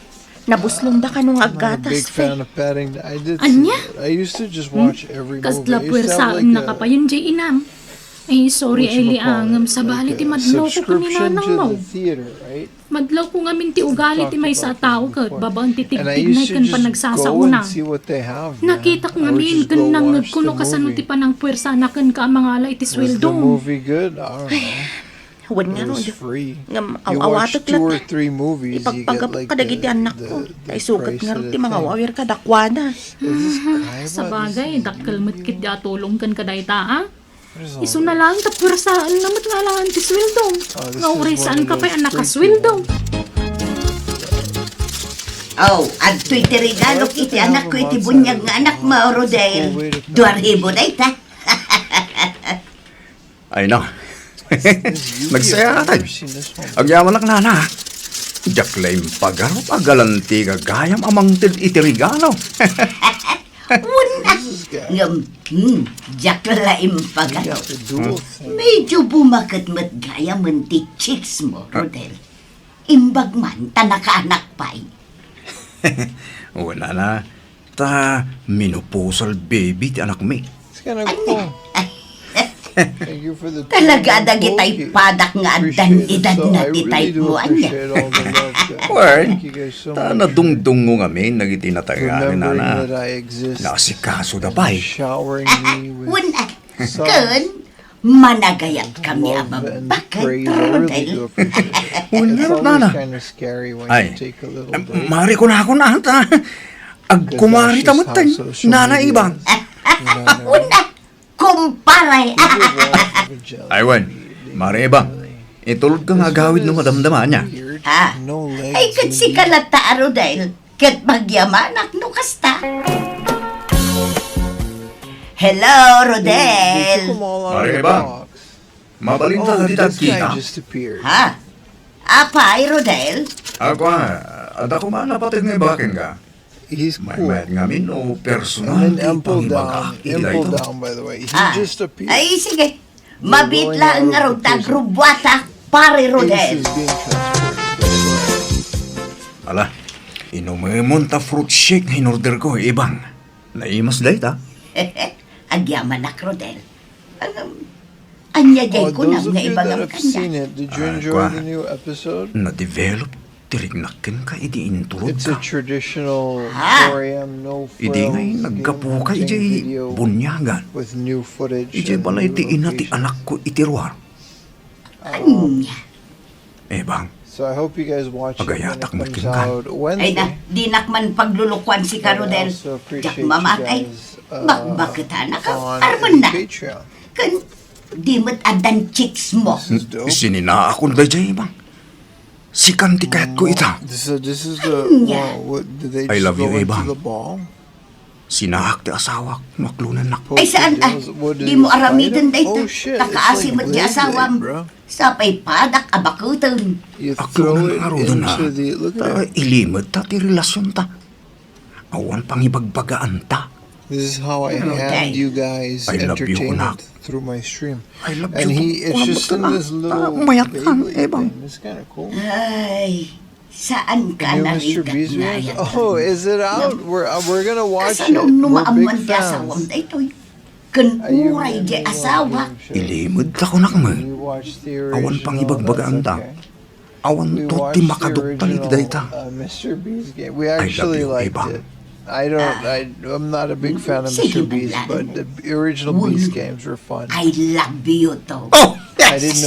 Nabuslongda kano nga aggatas, Fe. Ania? Hmm? Kasla puwersaennaka pay diay inam. Ay, sorry, Eli, ngem sabali ti madlawko ken ni nanangmo. Madlawko ngamin ti ugali ti maysa a tao ket babaen ti tigtignay ken panagsasaona. Nakitak ngamin ken nangngegko no kasano ti panangpuersana kenka a mangala iti sueldo. Ay, wen ngarud. Ngem aw-awatek latta. Ipagpagapok kadagiti annakko. Ta isu ket ngarud ti mangawawir kadakuada. Sabagay, dakkel met ketdi a tulong kenka dayta, a? Isuna laeng ta puersaenna met nga alaen ti sueldo. Nga uray saanka pay a nakasueldo. Oh, adtoy ti regalok iti anakko iti buniag nga anakmo, Rodel. Dua ribu dayta. Ay na. Nagsayaaten. Agyamanak, nana. Diak la impagarup a galanti gagayam a mangted iti regalo. Wen a, ngem, hmm, diak la impagarup. Medyo bumaket met gayamen ti chicks mo, Rodel. Imbag man ta nakaanak pay. Wen a, nana. Ta menopausal baby ti anakmi. Talaga dagitay padak nga addan edadna ti type mo, ania? Wen, ta nadungdungngo ngamin dagiti natay-ari, nana. Naasikasoda pay. Wen a, ken managayatkami a babbaket, Rodel. Wen ngarud, nana. Ay, mari kunakon, ata. Agkumarita metten, Nana Ibang. Wen a, kumpare. Ay, wen, Mari Ibang. Itulodka nga agawid no madamdama, ania? Ah, ay, ket sika latta a, Rodel. Ket magyamanak no kasta. Hello, Rodel. Mari Ibang. Mabalinka kadita agkita? Ha? Apay, Rodel? Agkua, adda koma a napateg nga ibaga kenka. Maymayat ngamin no personal ti pangibagak iti daytoy. Ah, ay, sige. Mabiit laeng ngarud ta agrubuatak, Pare Rodel. Ala, inumemon ta fruit shake nga in-orderko, Ibang. Naimas dayta. Agyamanak, Rodel. Ngem, ania diay kunam nga ibagam kaniak? Ah, kua, na-develop ti riknak kenka idi inturodka. Ah! Idi ngay naggapuka idiay buniagan. Idiay balay ti ina ti anakko iti ruar. Ania? Ebang, agayatak met kenka. Ay na, dinak man paglulukuan sika, Rodel. Diak mamati. Bakbaketanak a armenna. Ken di met addan chicks mo. Sininaakon daydiay, Ebang. Sikan ti kayatko ita. Ania? I love you, Ebang. Sinaak ti asawak no aklonennak. Ay, saan a? Dimo aramiden dayta. Ta kaasi met ti asawam. Sapay padak a bakuten. Aklonen ngaruden a. Ta ilimedta ti relasionta. Awan pangibagbagaanta. This is how I hand you guys entertainment through my stream. I love you, kunak. I love you, kunak. Ta mayat ka, Ebang. Ay. Saanka a narigat nga ayat. Oh, is it out? We're, uh, we're gonna watch it. We're big fans. Kasano no maammoan ti asawam daytoy? Ken uray diay asawak. Ilimedta, kunak met. Awan pangibagbagaanta. Awanto ti makaduktal iti dayta. I love you, Ebang. I don't, I, I'm not a big fan of Mister Beast, but the original Beast games were fun. I love you too. Oh, yes!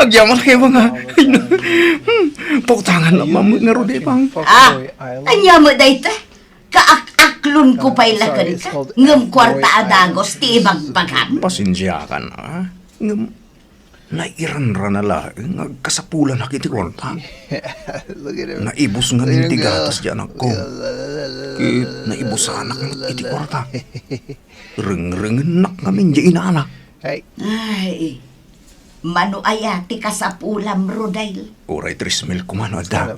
Agyamanak, Ebang, a. Hmm, pautangan laeng met ngarud, Ebang. Ah, ania met dayta? Kaak-aklonko pay la kenka, ngem kuarta a dagus ti ibagbagam. Pasensiakan, a. Ngem Nairanrana laeng nga agkasapulanak iti kuarta. Naibus ngamin ti gatas ti anakko. Ket naibusanak met iti kuarta. Rengrengennak ngamin ti inana. Ay, mano aya ti kasapulam, Rodel? Uray tres mil koma no adda.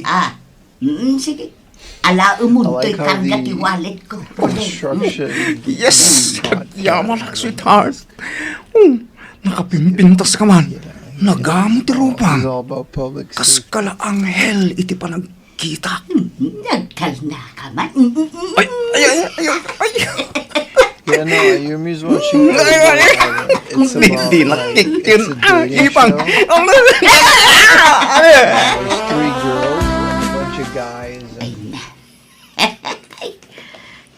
Ah, Mm, sige. Alaemon toy karga ti walletko, Rodel. Yes! Agyamanak, sweetheart. Oh, nakapimpintas ka man. Nagamo ti rupam. Kaska la anghel iti panag- Kita. Nagkalna ka man. Ay, ay, ay, ay, ay. Yeah, no, Ayumi's watching. Ay, ay, ay. It's about, like, it's a dating show. There's three girls, a bunch of guys. Ay, na.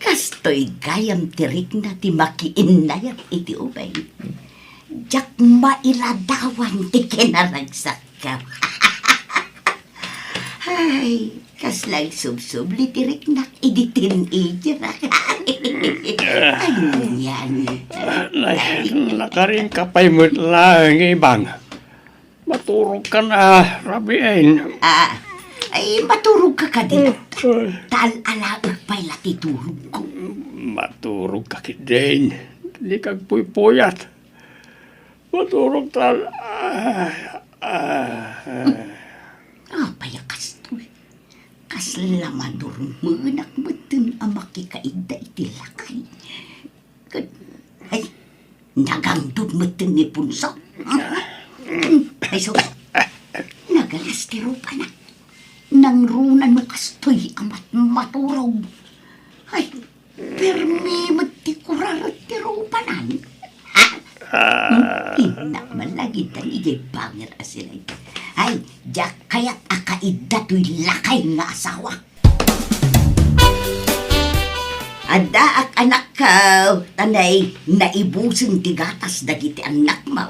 Kastoy gayam ti rikna ti makiinnayat iti ubing. Diak mailadawan ti kinaragsakko. Ay, kasla agsubsubli ti riknak idi teenager. Ania ni? Ay, nakarinka pay met laeng, Ibang. Maturogkan a, Rabiin. Ah, ay, maturogka kadi. Mm. Ta al-alaek pay la ti turogko. Maturogka ketdin. Dika agpuypuyat. Maturogtan. Ah, ah, ah. Apay a kastoy? Kasla madurmenak metten a makikaidda iti lakay. Ket, ay, nagangdud metten ni Punso. Ay, sus. Nagalas ti rupana. Nangruna no kastoy a mat-, maturog. Ay, permi met ti kuraret ti rupanan. Ah. Innak man lagi tan idiay bangir a silay. Ay, diak kayat a kaidda toy lakay nga asawa. Addaak, anakko, ta nay, naibusen ti gatas dagiti annakmo.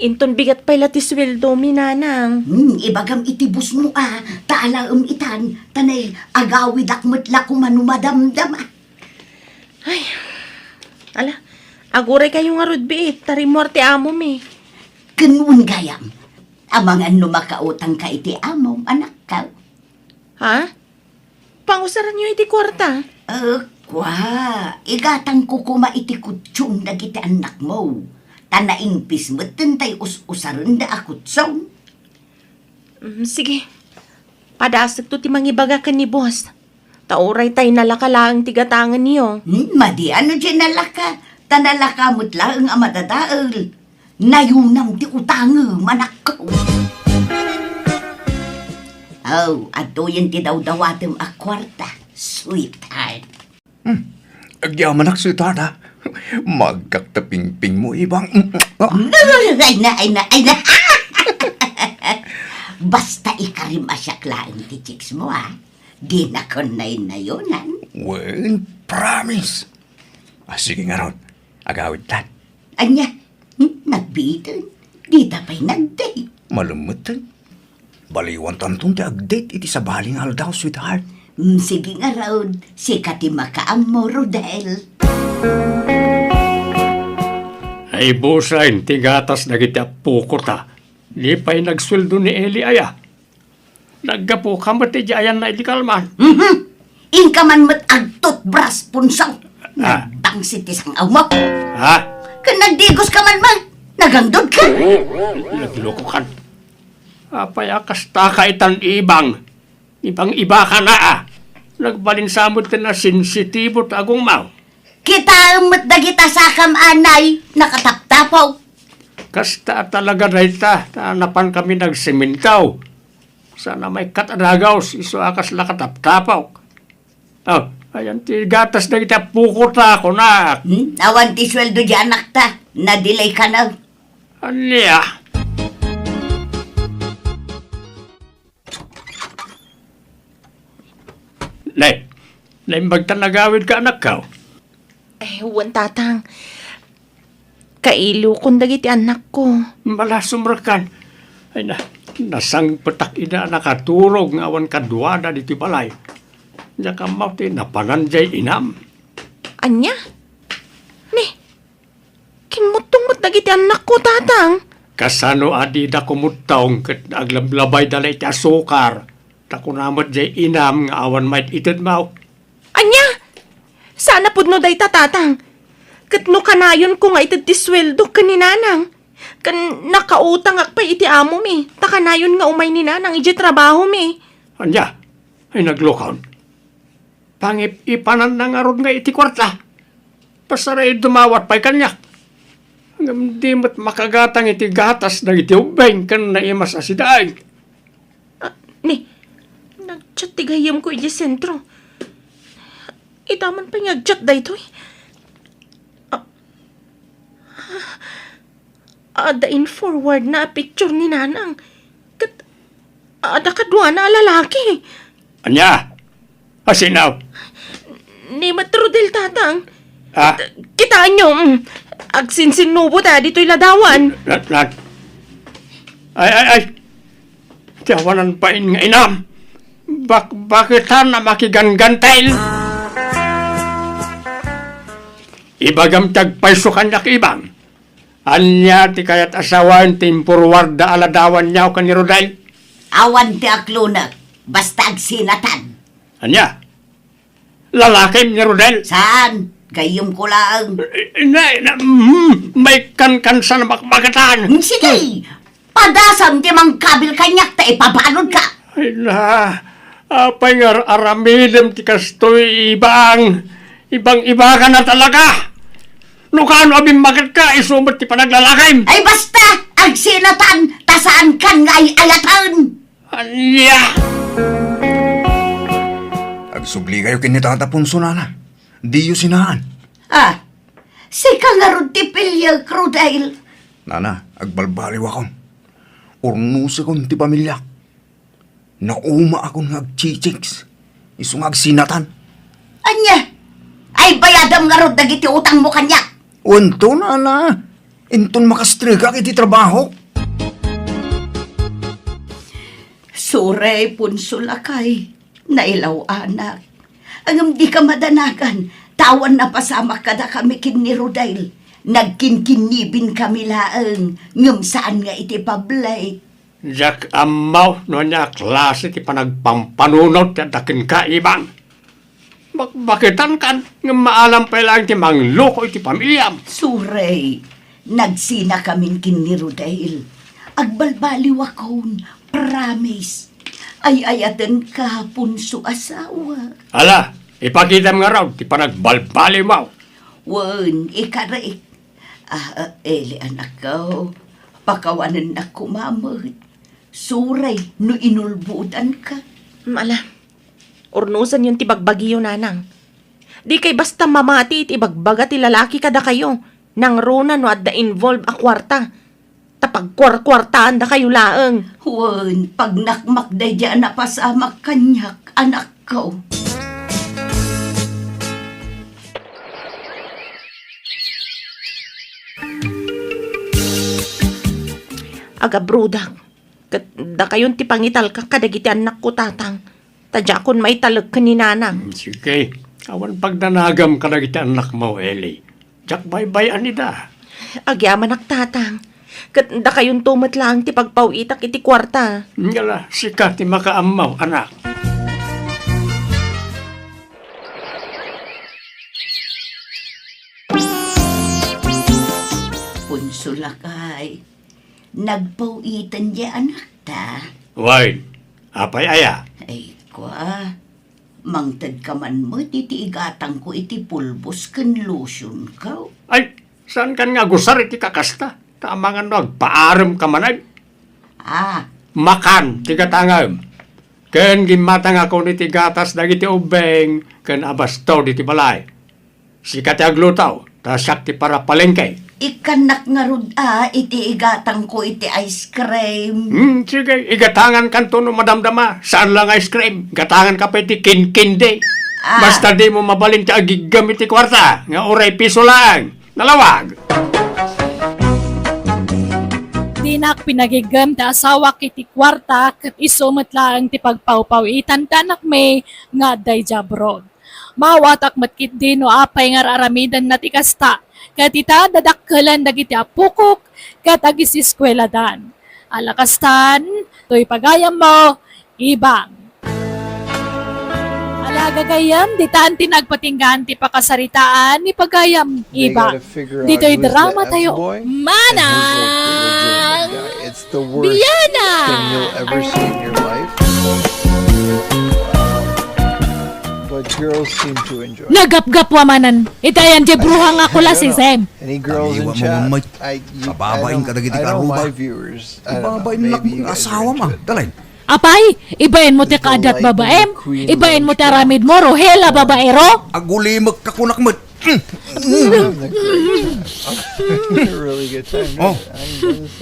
Inton bigat pay la ti sueldomi, nanang. Hmm, ibagam iti bossmo a, ta alaem itan, ta nay, agawidak met la koma no madamdama. Ay, ala, aguraykayo ngarud biit, ta rimmuar ti amomi. Ken wen gayam, amangan no makautangka iti amom, anakko. Ha? Pangusaranyo iti kuarta? Eh, kua, igatangko koma iti kutsyon dagiti annakmo. Ta naimpis metten tay us-usarenda a kutsyon. Mm, sige. Padasekto ti mangibaga ken ni boss. Ta uray tay nalaka laeng ti gatangenyo. Hmm, madi, ano ti nalaka? Ta nalaka met laeng a madadael. Nayunam ti utangem, anakko. Oh, adtoyen ti dawdawatem a kuarta, sweetheart. Hmm. Agyamanak, sweetheart, ha? Magkak ta pingpingmo, Ibang. Mm, ah. Ay na, ay na, ay na. Basta ikarim a siak laeng ti chicks mo, ha? Dinakon naynayunan. Wen, promise. Ah, sige ngarud. Agawidtan. Ania? Hmm? Nagbiiten? Dita pay nag-date. Malem metten. Baliwantanton ti ag-date iti sabali nga aldaw, sweetheart. Hmm, sige ngarud. Sika ti makaammo, Rodel. Naibusen ti gatas dagiti appoko ta. Di pay nagsueldo ni Eli aya. Naggapuka met idiay ayanna idi kalman. Mhm. Inka man met agtutbras, Punso. Ah. Nagbangsit ti sang-awmo. Ha? Ken nagdigoska man met. Nagangdudka. Naglokokan. Apay a kastaka itan, Ibang? Ibang-ibaka na, a. Nagbalin sa met ti nasensitibo ti agongmo. Kitaem met dagita sakam, anay, nakataptapok. Kasta a talaga dayta, ta napankami nagsementaw. Saan a maikkat a dagaws, isu a kasla kataptapok. Oh, ayan ti gatas dagiti appoko ta, kunak. Hmm? Awan ti sueldo di anakta. Nadilayka na. Ania? Nay, naimbag ta nagawidka, anakko? Eh, wen, Tatang. Kailokon dagiti annakko. Malasumrekan. Ay na, nasangpetak ida a nakaturog nga awan kaduada ditoy balay. Diak ammo ti napanan diay inam. Ania? Ni, kimmuttong met dagiti annakko, Tatang. Kasano a dida kumuttong ket aglablabayda la iti asukar? Ta kuna met diay inam nga awan maited-ited, maw? Ania? Saan a pudno dayta, Tatang. Ket no kanayonko nga ited ti sueldo ken ni Nanang, ken nakautangak pay iti amomi, ta kanayon nga umay ni Nanang idiay trabahomi. Ania? Ay, naglokon. Pangip-ipananna ngarud nga iti kuarta. Pasaraid dumawat pay kaniak. Ngem di met makagatang iti gatas dagiti ubbing ken naimas a sidaig. Ah, ni, Nag-chat ti gayyemko idiay sentro. Ita man pay nga ag-chat daytoy. A-, adda in-forwardna a picture ni Nanang. Ket adda kaduana a lalaki. Ania? Asino? Ni Mat Rodel, Tatang. Ah? Kitaenyo, mm, agsinsinnubo ta ditoy ladawan. Nat-, nat-, ay, ay, ay. Ti awanan pain nga inam. Bak-, baketan a makiganggantel. Ibagam ti agpayso kaniak, Ibang. Ania ti kayat a sawen ti in-forwardda a ladawanyo ken ni Rodel? Awan ti aklonek, basta agsinatan. Ania? Lalakim ni Rodel? Saan? Gayyemko laeng. Eh, na, na, mm, may kankansan a bakbaketan. Mm, sige! Padasam ti mangkabil kaniak ta ipabaludka. Ay na, apay nga ar-, aramidem ti kastoy, Ibang? Ibang-iba ka na talaga. No kaano a bimmaketka, isu met ti panaglalakim. Ay basta! Agsinatan, ta saankan nga ay-ayaten. Ania? Agsubli kayo ken ni Tata Ponso, nana. Diyo sinaan. Ah, sika ngarud ti piliek, Rodel. Nana, agbalbaliwakon. Urnosekon ti pamiliak. Naumaakon nga agchichicks. Isu nga agsinatan. Ania? Ay, bayadam ngarud dagiti utangmo kaniak. Wenno, nana. Inton makastrekak iti trabaho. Sorry, Ponso lakay. Nailaw-anak. Ngem dika madanagan, ta awan napasamak kadakami ken ni Rodel. Nagkinkinnibinkami laeng, ngem saan nga iti public. Diak ammo no ania a klase ti panagpampanunot ti adda kenka, Ibang. Bakbaketankan, ngem maalam pay laeng ti mangloko iti pamiliam. Sorry, nagsinakamin ken ni Rodel. Agbalbaliwakon, promise. Ay-ayatenka, Ponso asawa. Ala, ipakitam ngarud ti panagbalbaliwmo. Wen, ikarek. Ah, ah, Eli, anakko, pakawanennak koma met. Sorry no inulbodanka. Ala, urnosenyon ti bagbagiyo, nanang. Dikay basta mamati iti ibagbaga ti lalaki kadakayo, nangruna no adda involve a kuarta. Ta pagkuarkuartaandakayo laeng. Wen, pagnakmak daydi a napasamak kaniak, anakko. Agabrodak, ket dakayon ti pangitalkak kadagiti annakko, tatang, ta diakon maitalek ken ni nanang. Hmm, sige, awan pagdanagam kadagiti annakmo, Eli. Diak baybay-an ida. Agyamanak, tatang, ket dakayonto met laeng ti pagpaw-itak iti kuarta. Ngala, sika ti makaammo, anak. Ponso lakay, nagpaw-iten diay anakta. Wen, apay aya? Ay, kua, mangtedka man met iti igatangko iti pulbos ken lotionko. Ay, saankan nga agusar iti kakasta? Ta amangan no agpaaremka manen. Ah. Makan ti gatangem. Ken gimmatangakon iti gatas dagiti ubbing ken abasto diti balay. Sika ti agluto, ta siak ti parapalengke. Ikkannak ngarud a iti igatangko iti ice cream. Hmm, sige, igatangankanto no madamdama. Saan la nga ice cream. Gatanganka pay iti kinkindi. Ah. Basta dimo mabalin ti agiggem iti kuarta, nga uray piso laeng. Nalawag! Dinak pinagiggem ti asawak iti kuarta ket isu met laeng ti pagpawpaw-itan ti anakmi nga adda idiay abroad. Maawatak met ketdi no apay nga ar-aramidenna ti kasta, ket ita, dadakkelen dagiti appokok ket agiseskueladan. Ala kastan, toy pagayammo, Ibang. Ala gagayyem, ditan ti nagpatinggaan ti pakasaritaan ni pagayam, Ibang. Ditoy drama tayo. Manang! Biana! But girls seem to enjoy. Nagapgapwa manen. Itayan di bruha nga kula si Sam. Any girls in chat? Kababain kadagiti karuba. Ibabain nak asawam, ah. Dalain. Apay, ibaen mo ti kaaddak babaem? Ibaen mo ti aramid mo, Rohel a babaero? Agulimekka kunak met. Really good time. Oh,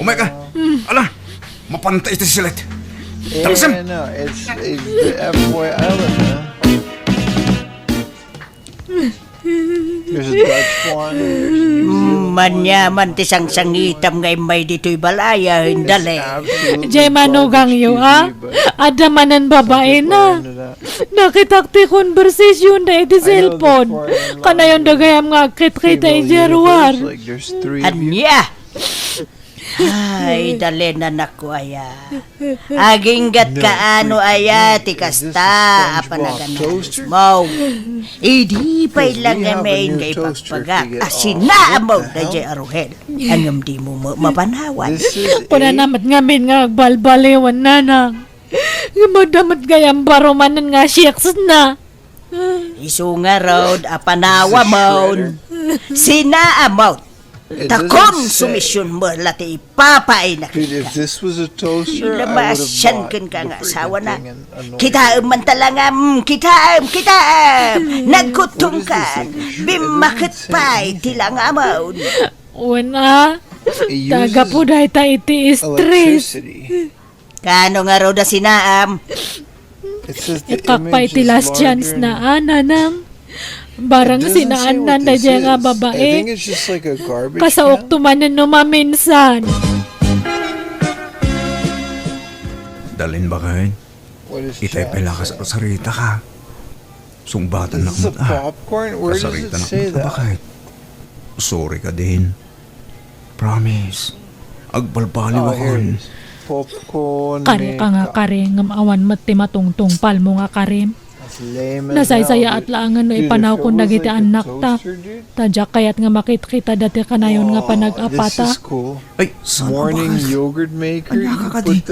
umay ka. Ala, mapanta iti silet. Talasem. Yeah, no, it's, it's the F Y I, huh? There's a Dutch one, there's a New Zealand one. Manyaman ti sangsangitam nga immay ditoy balay, ah, indale. Jay manugangyo, ah? Adda manen babae na. Nakitak ti conversation da iti cellphone. Kanayon da gayam nga agkitkita iti ruar. Ania? Ay, dalen, anakko aya. Aginggat kaano aya ti kasta a panaganalis mo. Idi pay lang ngamin nga ipagpagak a sinaamaw dayjay a Rohel. Ngem dimo ma-, mapanawan. Kunana met ngamin nga agbalbaliwan, nanang. Ngem adda met gayam baro manen nga siyaks na. Isu ngarud a panawamon, sinaamon, ta konsumision met la ti ipapaay na kenka. Ila maasian kenka nga asawana. Kitaem man talangam, kitaem, kitaem! Nagkuttongkan, bimmaket pay ti langamon. Wen a, ta gapu dayta iti stress. Kaano ngarud a sinaam? Ikkak pay iti last chance na, a, nanang. Barang sinaannan daydiay nga babae. Kasaok to manen no maminsan. Dalin, baket. Itay pay la kas-, sarsarita ka. Sungbatan nak met, a. Kasarita nak met, baket. Sorry ka din. Promise. Agbalbaliwakon. Kani ka nga kari, ngem awan met ti matungtungpalmo nga karim. Nasaysayaat laengen no ipanawkon dagiti annakta. Ta diak kayat nga makitkita dati kanayon nga panag-apata. Ay, saan a bakas? Ania ka kadi?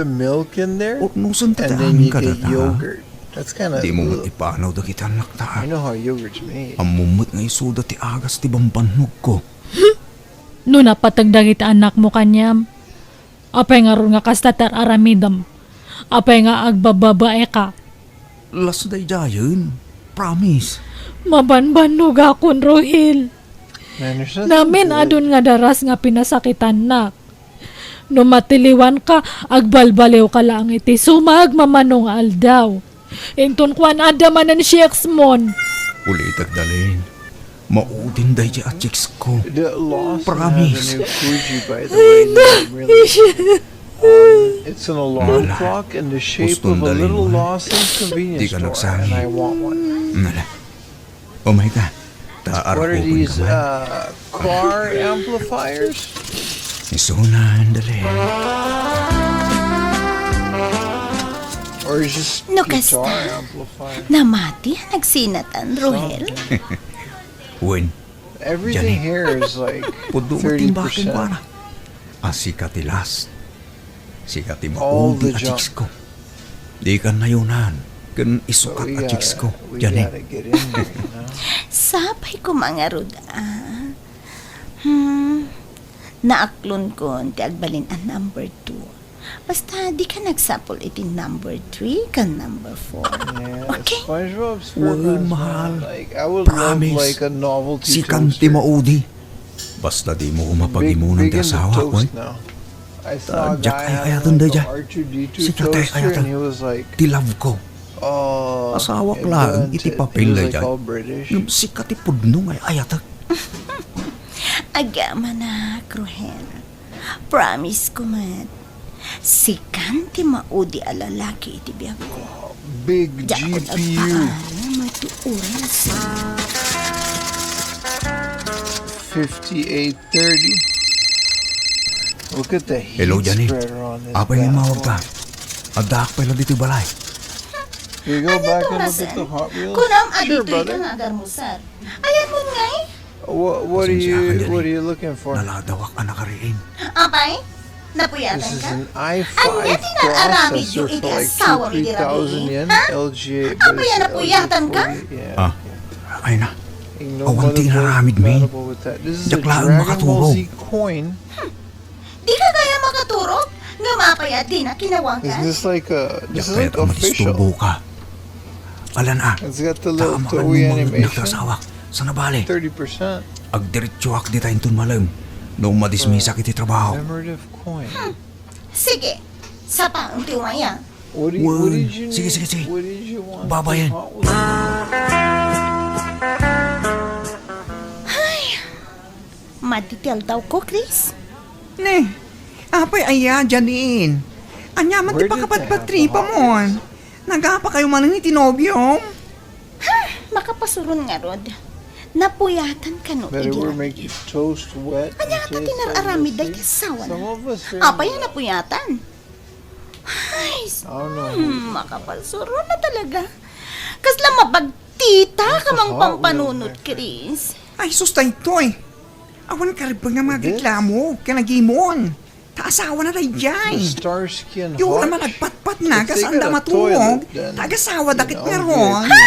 Urnusen ti amin kadata. Dimo met ipanaw dagiti annakta. Ammom met nga isuda ti agas ti bambannogko. No napateg dagiti annakmo kaniam, apay ngarud nga kasta ti ar-aramidem? Apay nga agbababaeka? Las daydiayen. Promise. Mabanbannogakon, Rohel. Namin-adun nga daras nga pinasakitannak. No matiliwanka, agbalbaliwka laeng iti sumagmamano nga aldaw. Inton kuan, adda manen siyaks mon. Ulitek, Dalin. Maudin daydi a chicks ko. Promise. Ay, na, isya. It's an alarm clock in the shape of a little lost convenience store, and I want one. Nala. Umay ka. Ta arko. What are these, uh, car amplifiers? Isunan, dali. Or is this guitar amplifier? No kasta, namati a nagsinatan, Rohel. Wen. Everything here is, like, pudno ti timbaken kuana. A sika ti last. Sika ti maudi a chicks ko. Dika nayonan ken isukat a chicks ko, Janet. Sapay koma ngarud, a. Hmm. Naaklonkon ti agbalin a number two. Basta, dika nagsapul iti number three ken number four. Okay? Wen, mahal. Promise. Sikan ti maudi. Basta dimo koma pagimunan ti asawak, wen. Ta diak ay-ayaten daydiay. Sika ti ay-ayatek. Ti love ko. Asawak laeng iti papel daydiay. Ngem sika ti pudno nga ay-ayatek. Agamanak, Rohel. Promise ko met, sikan ti maudi a lalaki iti biagko. Diakon agpaaram a ti oras. Fifty-eight thirty. Look at the heat spreader on this bad boy. Hello, Janine. Apay nga immawagka? Addaak pay la ditoy balay. We go back and look at the Hot Wheels? Kunam a ditoy ka nga agarmusar. Ayanmon ngay? What, what are you, what are you looking for? Pasensiakan, Janine. Naladawak a nakariing. Apay? Napuyatan ka? Ania ti naaramidyo iti asawam idi rabii, ha? Apay a napuyatan ka? Ah, ay na. Awan ti inaramidmi. Diak laeng makaturog. Hmm. Dika gayam makaturog? Nga mapay a dina kinawagan? Is this like a, this is like official. Diak kayat a madisturboka. Alan a, It's got the little ta makan Toei mo man animation. Nagtasawa. Sana bale. Thirty percent. Agdiretsoak dita inton malem. No madismisak iti trabaho. Commemorative coin. Hmm. Sige. Sapaen ti waya. What do you, what Wen. Did you Sige, need? Sige, sige. What did you want? Babayen. Hot Wheels? Ay. Madi ti aldawko, Chris. Ne, apay aya, Janine? Ania man ti pakapatpatripamon? Nagapakayo manen iti nobiom? Hmm, makapasuron ngarud. Napuyatan kano idi rabii. Ania ngata ti nar-aramid dayta asawana? Apay a napuyatan? Ay, hmm, makapasuron na talaga. Kasla mabagtita ka mang pampanunot, Chris. Ay, sus, daytoy. Awan karben nga mga reklamo, kanagimon. Ta asawana daydiay. Yo, la man agpatpatna, kas anda maturog, ta agasawada ket ngarud. Ha!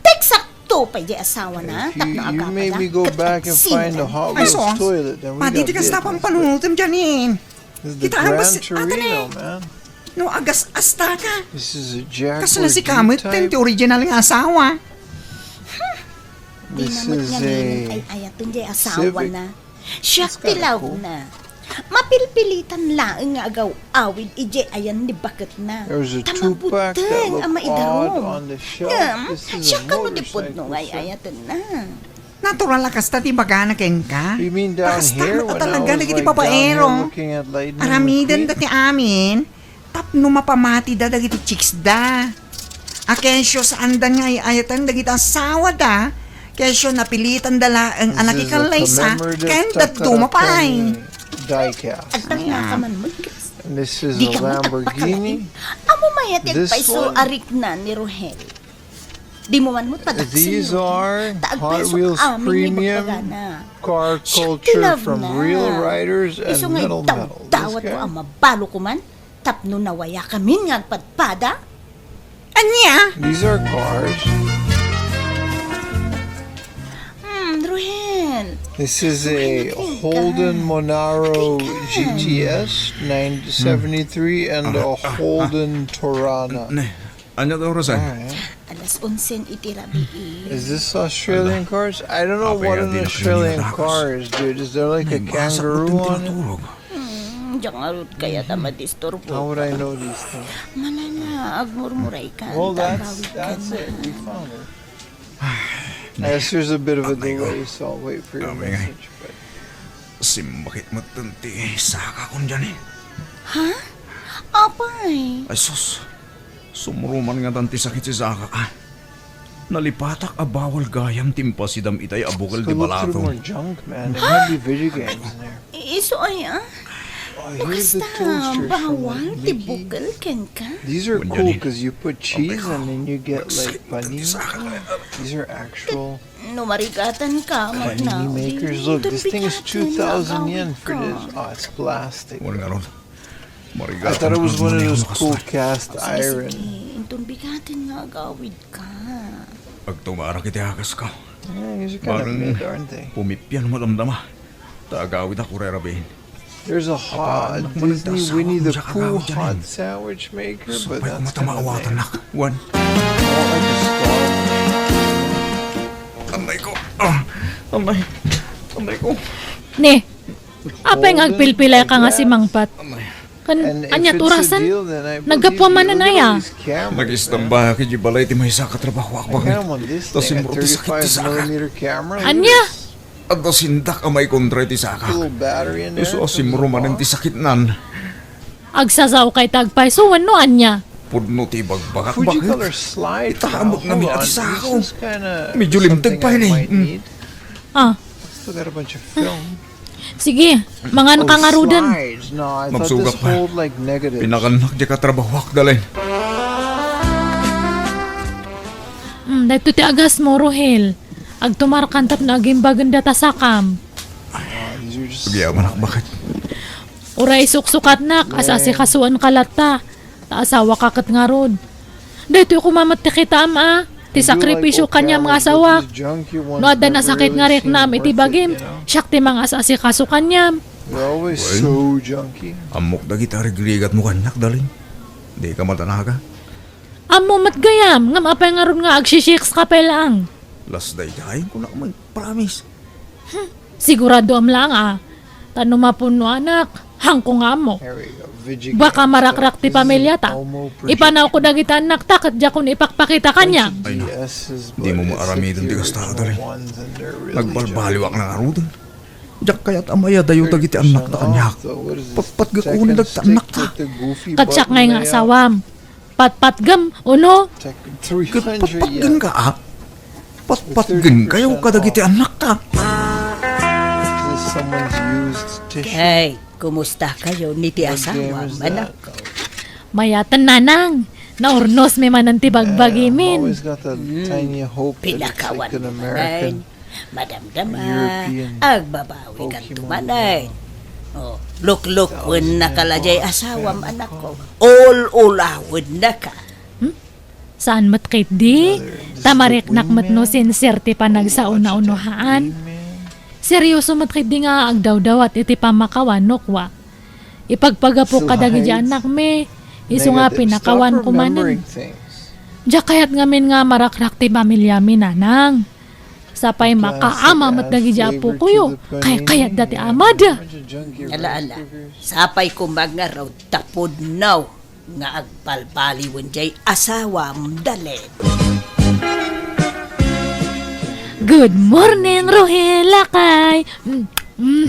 Teksakto pay diay asawana, tapno agapada, ket agsinda. Ay, sus, madi ti kasta pampanunotem, Janine. Kitaem, basta, atane. No agas-asta ka. Kasla sika met ti original nga asawa. Dina met ngarud ay-ayaten diay asawana. Siak ti love na. Mapilpilitan laeng nga agaw-awid idiay ayan ni baketna. Ta mabuteng a maidarum. Ngem, siak kano ti pudno nga ay-ayatenna. Natural a kasta ti ibagana kenka. Kasta met a talaga dagiti babaero. Aramidenda ti amin tapno mapamatida dagiti chicksda. A kesyo saanda nga ay-ayaten dagiti asawada, kesyo napilitanda laeng a nakikallaysa ken dadduma pay. Agtalna ka man met, Chris. Dika met agpakalaing. Ammom aya ti agpayso a rikna ni Rohel. Dimo man met padaksen, ta agpayso amin ni bagbagana. Siak ti love na. Isu nga idawdawatko a mabalo koman tapno nawayakamin nga agpadpada. Ania? Hmm, Rohel. This is a Holden Monaro G T S nine seventy-three and a Holden Torana. Ania ti oras? Alas onse iti rabii. Is this Australian cars? I don't know what an Australian car is, dude. Is there, like, a kangaroo on it? Hmm, diak ngarud kayat a madisturbo. How would I know these things? Manana, agmurmuray ka. Well, that's, that's it. We found it. Yes, there's a bit of a delay, so I'll wait for your message, but simbakit met ti sakakon diay. Ha? Apay? Ay, sus. Sumruman ngatan ti sakit ti sakak, a. Nalipatak a bawal gayam ti impasidam itay a bukel ti balatom. Isu aya? No kasta, bawal ti bukel kenka? These are cool 'cause you put cheese and then you get, like, panini. These are actual panini makers. Look, this thing is two thousand yen for this. Oh, it's plastic. I thought it was one of those cool cast iron. Sige, sige. Inton bigaten nga agawidka. Agtumarak iti akasko. Yeah, these are kind of mid, aren't they? Pumippian madamdama. Ta agawidak uray rabiin. There's a hot Disney Winnie the Pooh hot sandwich maker, but that's kind of lame. Wen. Anay ko. Ah, anay. Anay ko. Ne, apay nga agpilpilay ka nga simangpet? Ken ania ti orasen? Naggapuam manen aya? Nagistamba iti balay ti maysa a katrabahoak, baket. Ta simro ti sakit ti sakak. Ania? Adda sindak a maikontra iti sakak. Isu a simro manen ti sakitnan. Agsasaokay ta agpayso wenno ania? Pudno ti ibagbagak, baket. Itaamot ngamin ti sakak. Medyo limteg pay ni. Ah. Sige, mangan ka ngaruden. Mabsogak pay. Pinakannak diay katrabahoak, Dalen. Hmm, daytoy ti agasmo, Rohel. Agtumarkan tapno agimbagen data sakam. Agyamanak, baket. Uray suksukatnak, as-asikasuenka latta. Ta asawaka ket ngarud. Daytoy koma met ti kitaem a, ti sakripisio kaniam nga asawak. No adda nasakit nga riknam iti bagim, siak ti mangas-asikaso kaniam. You're always Well, so junky. Ammok dagiti arigrigatmo kaniak, Darlene. Dika madanaga. Ammo met gayam, ngem apay ngarud nga agsisiks ka pay laeng? Las daydiay, kunak met, promise. Hmm, siguradoam laeng a. Ta no mapunnoanak, haanko nga ammo. Baka marakrak ti pamilyata. Ipanawko dagiti annakta ket diakon ipakpakita kaniak. Ay na, dimo maaramiden ti kasta, Darlene. Nagbalbaliwak na ngaruden. Diak kayat a mayadayo dagiti annakta kaniak. Patpatgek unay dagiti annakta. Ket siak ngay nga asawam. Patpatgem, uno? Ket patpatgenka, a? Patpatgenkayo kadagiti annakta. Hey, kumusta kayo ni ti asawa, anak? Mayaten, nanang. Naurnos mi manen ti bagbagimin. Hmm. Pinakawan mi manen. Madamdama, agbabawi kanto manen. Oh, luklukwen naka la jay asawam, anakko. Ul-ulawennaka. Hmm? Saan met ketdi? Ta mariknak met no sincere ti panagsauna-unohaan. Serioso met ketdi nga agdawdawat iti pammakawan no kua. Ipagpagapok kadagiti annakmi, isu nga pinakawanko manen. Diak kayat ngamin nga marakrak ti pamilyami, nanang. Sapay makaama met dagiti apokoyo, kaykayatda ti amada. Ala, ala. Sapay koma ngarud ta pudno nga agbalbaliwen jay asawam, Darlene. Good morning, Ruhil, lakay. Mm, mm.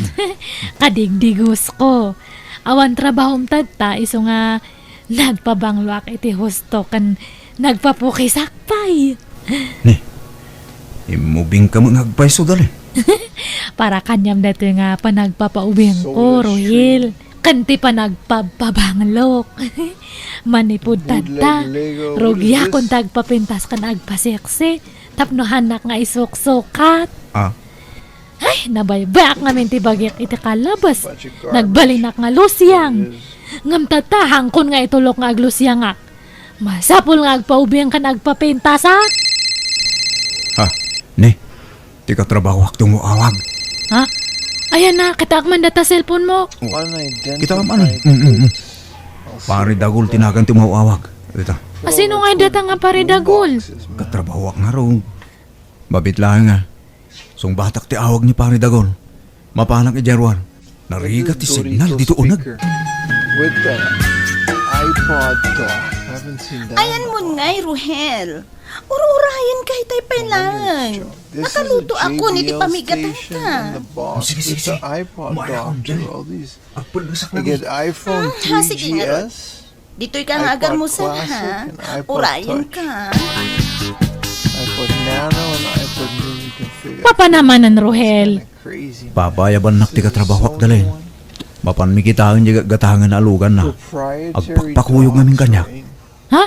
Kadigdigosko. Awan trabahom tatta, isu nga nagpabangloak iti husto ken nagpapukisak pay. Ni, immubingka met nga agpayso, Darlene. Para kaniam daytoy nga panagpapaubingko, Ruhil. Ken ti panagpabpabanglok. Manipud tatta, rugiakon ti agpapintas ken agpaseksi tapno haannak nga isuksukat. Ah. Ay, nabaybayak ngamin ti bagik iti kalabas. Nagbalinak nga lusiang. Ngem tatta, haankon nga itulok nga aglusiangak. Masapul nga agpaubing ken agpapintasak. Ha? Ni, ti katrabahoak ti umaw-awag. Ha? Ayan na, kitaak man data cellphone mo. Kita ka man eh. Mm, mm, mm. Pare Dagol ti nagan ti umaw-awag. Ita. A, sino nga data nga Pare Dagol? Katrabahoak ngarud. Mabit laeng nga. Sungbatak ti awag ni Pare Dagol. Mapanak idiay ruar. Narigat ti signal ditoy uneg. With the iPod Talk. Haven't seen that in a while. Ayan mo ngay, Ruhel. Ur-urayen ka itay pay laeng. Nakaluto ako iti pamigatanta. Oh, sige, sige, sige. Umayak ako. Agpulgasak na. They get iPhone three G S. Ditoy ka nga agarmusar, ha? Urayen ka. iPod Nano and iPod Mini configured. Papa namanen, Ruhel. Papa, ayabannak ti katrabahoak, Darlene. Mapanmi kitaen diay gatgatangen a aluganna. Agpakpakuyog ngamin kaniak. Ha?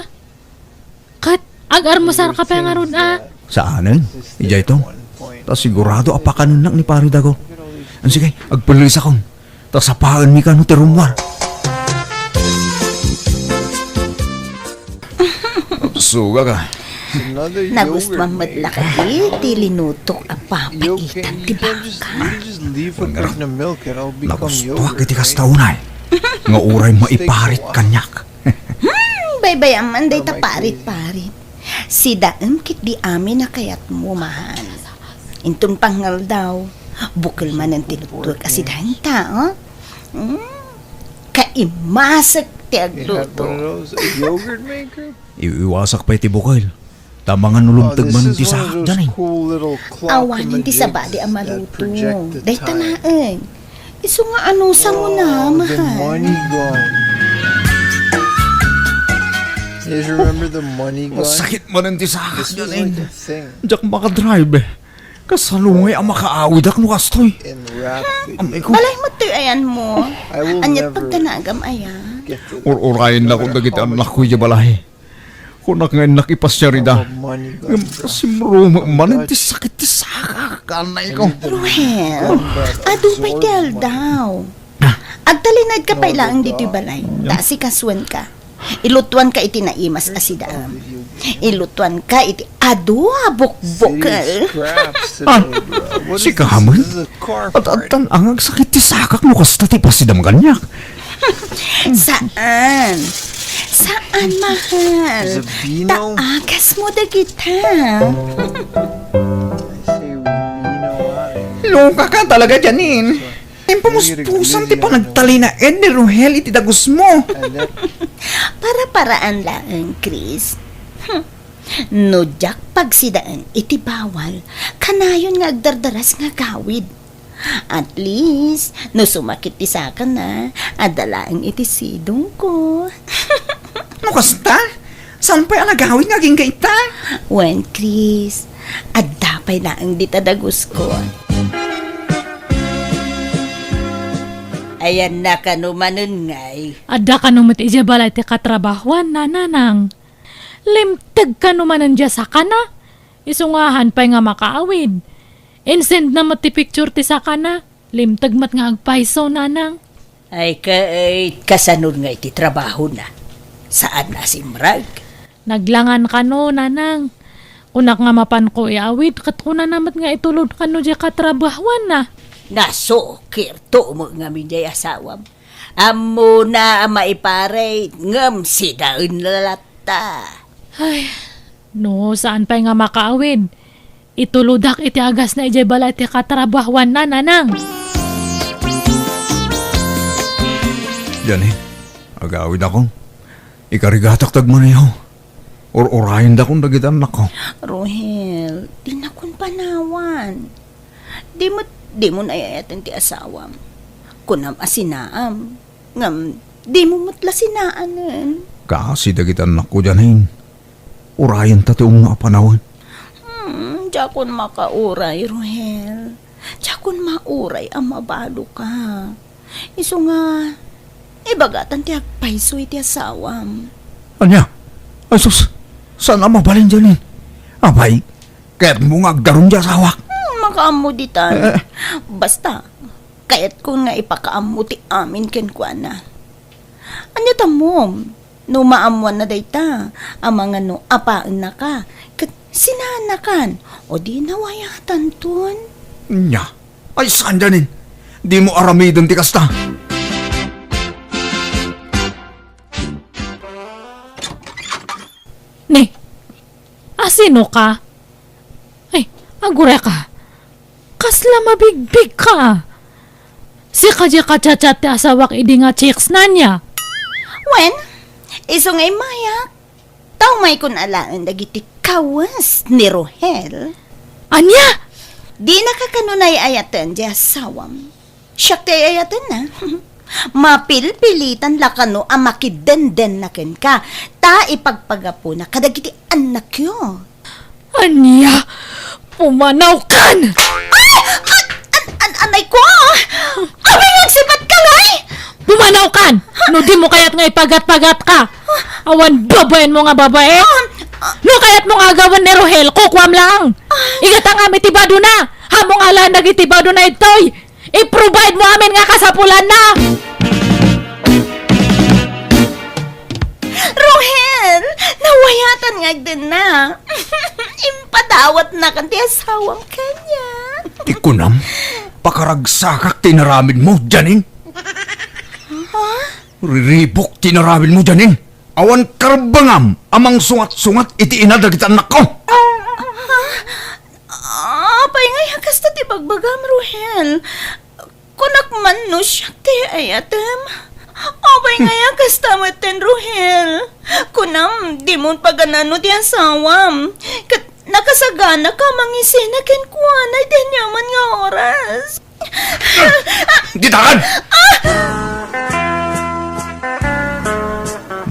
Ket agarmusar ka pay ngarud, a? Saanen? Idiay to. Ta sigurado a pakanennak ni Pare Dagol. Sige, agpulgasakon. Ta sapaenmi kano ti rummuar. Sugak a. Nagustuam met la kadi ti linutok a papaitan ti baka. Nagustuak iti kasta unay nga uray maiparit kaniak. Hmm, baybayam man dayta parit-parit. Sidaem ketdi amin a kayatmo, mahan. Inton pangngaldaw, bukel manen ti luttuek a sidaenta, oh. Hmm, kaimasek ti agluto. Iwiwasak pay ti bukel. Ta mangan no lumteg manen ti sakak, Janine. Awanen ti sabali a maluto. Dayta laeng. Isu nga anusam na, mahal. Sakit manen ti sakak, Janine. Diak makadrive. Kasano ngay a makaawidak no kastoy? Amay ko. Balay met toy ayanmo. Ania't pagdanagam aya? Ur-urayennak dagiti annakko idiay balay. Kunak nga innak ipasiar ida. Ngem simrumem manen ti sakit ti sakak, anay ko. Ruhel, adu pay ti aldaw. Agtalinaedka pay laeng ditoy balay, ta asikasuenka. Ilutuanka iti naimas a sidaam. Ilutuanka iti adu a bukbukel. Ah, sika man? At adtan a nga agsakit ti sakak no kasta ti pasidam kaniak. Saan? Saan, mahal? Ta agasmo dagita. Loka ka talaga, Janine. Impamustusan ti panagtalinaed ni Rohel iti dagusmo. Para-paraan laeng, Chris. Hmm. No diak pagsidaen iti bawal, kanayon nga agdardaras nga agawid. At least, no sumakit ti sakana, adda laeng iti sidongko. No kasta, saan pay a nagawid nga agingga ita? Wen, Chris, adda pay laeng dita dagusko. Ayanna kano manen ngay? Adda kano met idiay balay ti katrabahuanna, nanang. Limteg kano manen diay sakana? Isu nga haan pay nga makaawid. Insend na met ti picture ti sakana. Limteg met nga agpayso, nanang. Ay, ket kasano ngay ti trabahona? Saan a simrek? Naglangan kano, nanang. Kunak nga mapanko iawid, ket kunana met nga itulod kano diay katrabahuanna. Nasukirto met ngamin diay asawam. Ammona a maiparit, ngem sidaenna latta. Ay, no, saan pay nga makaawid? Itulodak iti agasna idiay balay ti katrabahuanna, nanang. Janine, agawidakon. Ikarigatak ti agmaneho. Ur-urayendakon dagiti annakko. Rohel, dinakon panawan. Di met, dimo ay-ayaten ti asawam. Kunam a sinaam. Ngem, dimo met la sinaanen. Kaasi dagiti annakko, Janine. Urayenta ti umno a panawen. Hmm, diakon makauray, Rohel. Diakon mauray a mabaloka. Isu nga, ibagatan ti agpayso iti asawam. Ania? Ay sus, saan a mabalin, Janine? Apay, kayatmo nga agdarum ti asawak? Hmm, makaammo ditan. Eh. Basta, kayatko nga ipakaammo ti amin kenkuana. Ania ta ammom, no maammoanna dayta, amangan no apaennaka, ket sinaannakan, o di nawayatanton? Nia, ay saan, Janine? Dimo aramiden ti kasta. Ni, asino ka? Ay, agureka. Kasla mabigbigka. Sika diay ka-chat-chat ti asawak idi nga chicks na nia. Wen, isu nga immayak. Ta umaykon alaen dagiti kawes ni Rohel. Ania? Dinaka kano ay-ayaten diay asawam. Siak ti ay-ayatenna. Mapilpilitan la kano a makidenden na kenka, ta ipagpagapuna kadagiti annakyo. Ania? Pumanawkan! Ay! An-, an-, an-, anay ko! Apay nga agsipatka, Nay? Pumanawkan! No dimo kayat nga ipagat-pagatka! Awan babaenmo nga babae! Ah, ah. No kayatmo nga agawen ni Rohel, kukuam lang! Igatangam iti badona! Haanmo nga alaen dagiti badona ditoy! I-provide mo amin nga kasapulanna! Rohel, nawayatan nga agdenna. Impadawatnakan ti asawam kaniak. Ti kunam, pakaragsakak ti inaramidmo, Janine. Ha? Riribuk ti inaramidmo, Janine. Awan karbengam a mangsungat-sungat iti ina dagiti annakko. Ha? Apay nga ya kasta ti bagbagam, Rohel? Kunak man no siak ti ay-ayatem. Apay nga ya kasta metten, Rohel? Kunam, dimon paganano ti asawam. Ket nakasaganaka a mangisina kenkuana iti aniaman nga oras. Ditakan!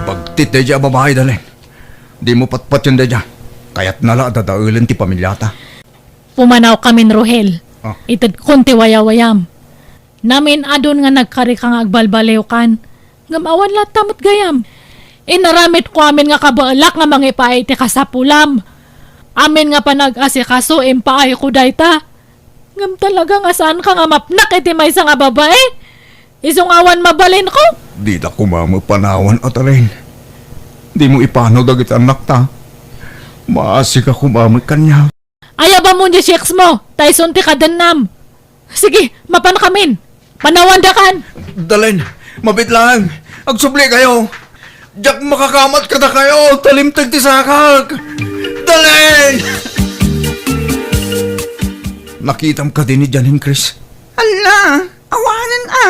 Bagtit daydiay a babai, Janine. Dimo patpatien daydiay. Kayatna la a dadaelen ti pamiliata. Pumanawkamin, Rohel. Ah. Itedkon ti wayawayam. Namin-adun nga nagkarika nga agbalbaliwkan. Ngem awan latta met gayam. Inaramidko amin nga kabaelak nga mangipaay iti kasapulam. Amin nga panag-asikaso, impaayko dayta. Ngem talaga nga saanka nga mapnak iti maysa nga babae? Isu nga awan mabalinko? Dita koma mapanawan, Atalin. Dimo ipanaw dagiti annakta. Maasika koma met kaniak. Ayabamon diay sexmo, ta isun ti kadennam. Sige, mapankamin. Panawandakan. Dalen, mabiit laeng. Agsublikayo. Diak makakamat kadakayo, ta limteg ti sakak. Dalen! Nakitam kadi ni Janine, Chris? Ala, awanen a.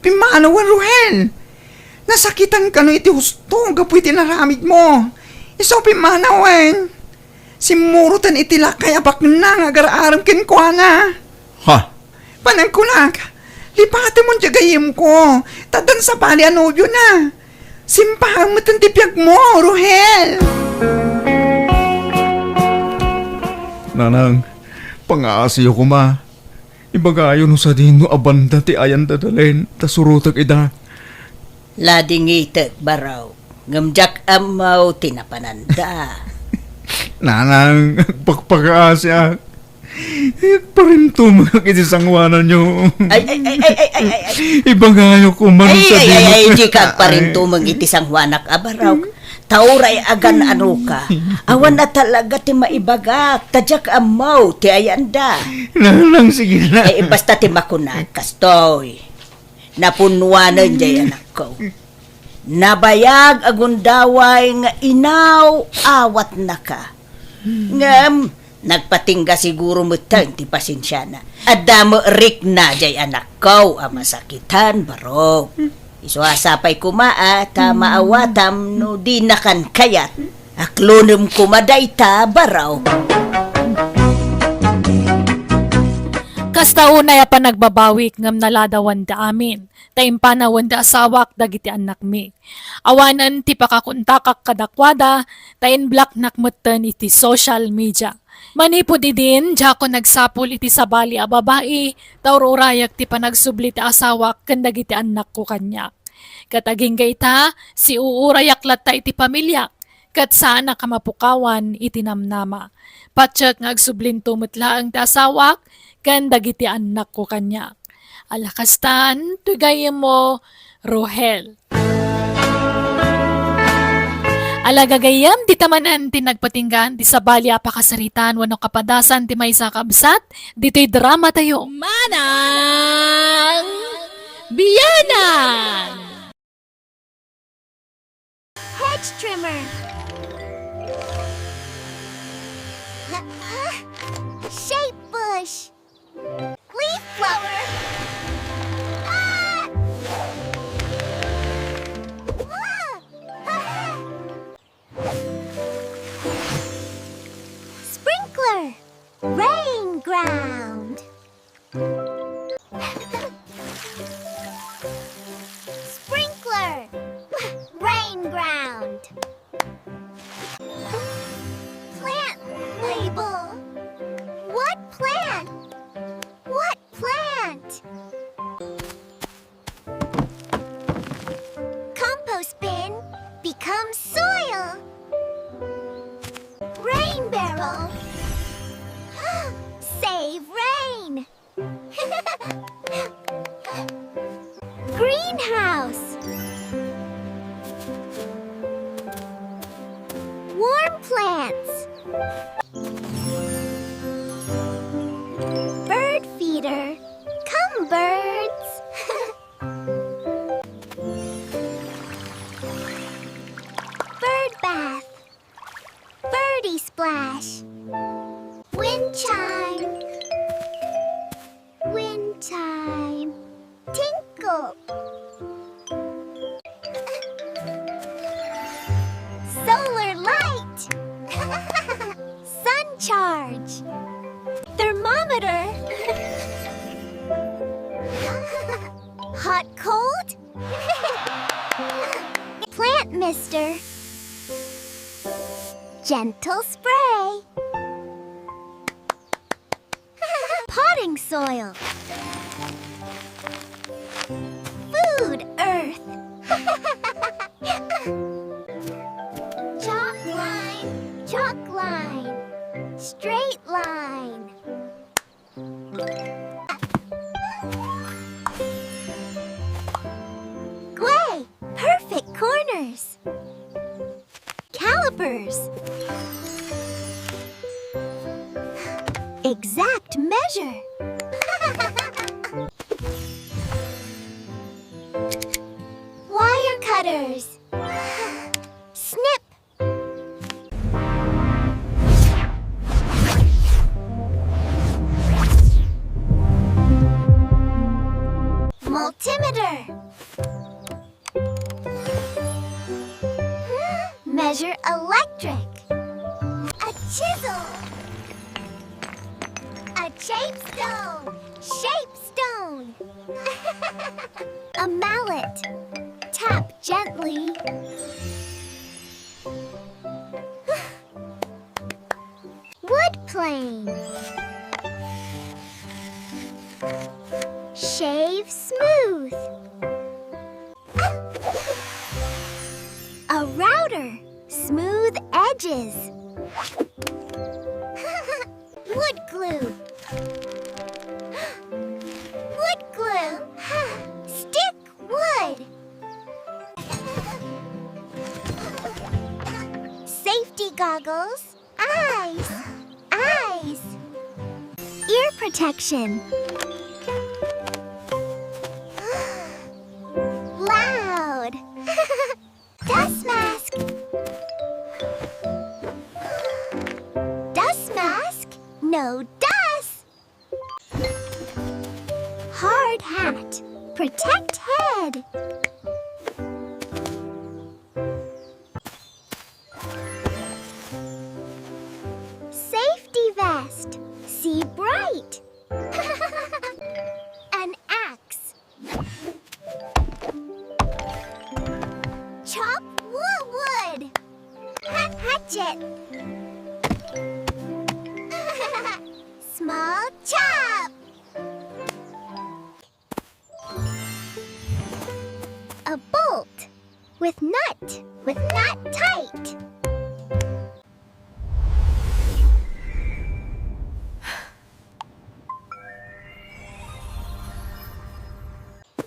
Pimmanawen, Ruhel. Nasakitan kano iti husto gapu iti naramidmo. Isu pimmanawen. Simmuroten iti lakay a baknang nga agar-arem kenkuana. Ha? Panagkunak, lipatemon diay gayyemko, ta addan sabali a nobiona. Simpaem metten ti biagmo, Ruhel. Nanang, pangaasiyo koma. Ibagayo no sadino a banda ti ayan da Dalen, ta surotek ida. Ladingitek, Barok, ngem diak ammo ti napananda. Nanang, agpakpakaasiak. Agparintumengak iti sangoananyo. Ay, ay, ay, ay, ay, ay, ay, ay. Ibagayo koma no sadino. Ay, ay, ay, ay, dika agparintumeng iti sangoanak a Barok. Ta uray agan-anoka, awan a talaga ti maibagak, ta diak ammo ti ayanda. Nanang, sige na. Eh, basta ti makunak, kastoy. Napunnoanen diay anakko. Nabayag a gundaway nga inaw-awatnaka. Ngem, nagpatingga siguro metten ti pasensiana. Adda met rikna diay anakko a masakitan, Barok. Isu a sapay koma a ta maawatam no dinakan kayat. Aklonem koma dayta, Barok. Kasta unay a panagbabawik ngem naladawan da amin, ta impanawen da asawak dagiti annakmi. Awanen ti pakakontakak kadakuada, ta in-blocknak metten iti social media. Manipud idin, diakon agsapul iti sabali a babai, ta ur-urayak ti panagsubli ti asawak ken dagiti annakko kaniak. Ket agingga ita, siuurayak latta iti pamiliak, ket saanak a mapukawan iti namnama. Patiek nga agsublinto met laeng ti asawak ken dagiti annakko kaniak. Ala kastan, ti gayyemmo, Rohel. Ala gagayyem, dita manen ti nagpatinggaan ti sabali a pakasaritaan wenno kapadasan ti maysa a kabsat ditoy drama tayo. Manang Biyanan! Hedge trimmer. Shape bush. Leaf blower. Ah! Ah! Sprinkler. Rain ground. Sprinkler. Rain ground. Plant label. What plant? What plant? Compost bin becomes soil. Rain barrel. Save rain. Greenhouse. Warm plants. Bird feeder. Come, birds. Bird bath. Birdie splash. Wind chime. Wind chime. Tinkle. Solar light. Sun charge. Thermometer. Hot cold. Plant mister. Gentle spray. Potting soil. Food earth. Chalk line, chalk line. Straight line. Gray, perfect corners. There's snip. Multimeter. Measure electric. A chisel. A chapestone. Chapestone. A mallet. Tap gently. Wood plane. Shave smooth. A router. Smooth edges. Wood glue. Wood glue. Stick wood. Safety goggles. Eyes. Eyes. Ear protection. Loud. Dust mask. Dust mask. No dust. Hard hat. Protect head. Safety vest. See bright. An axe. Chop wo-, wood. Ha-, hatchet. Small chop. A bolt. With nut. With nut tight.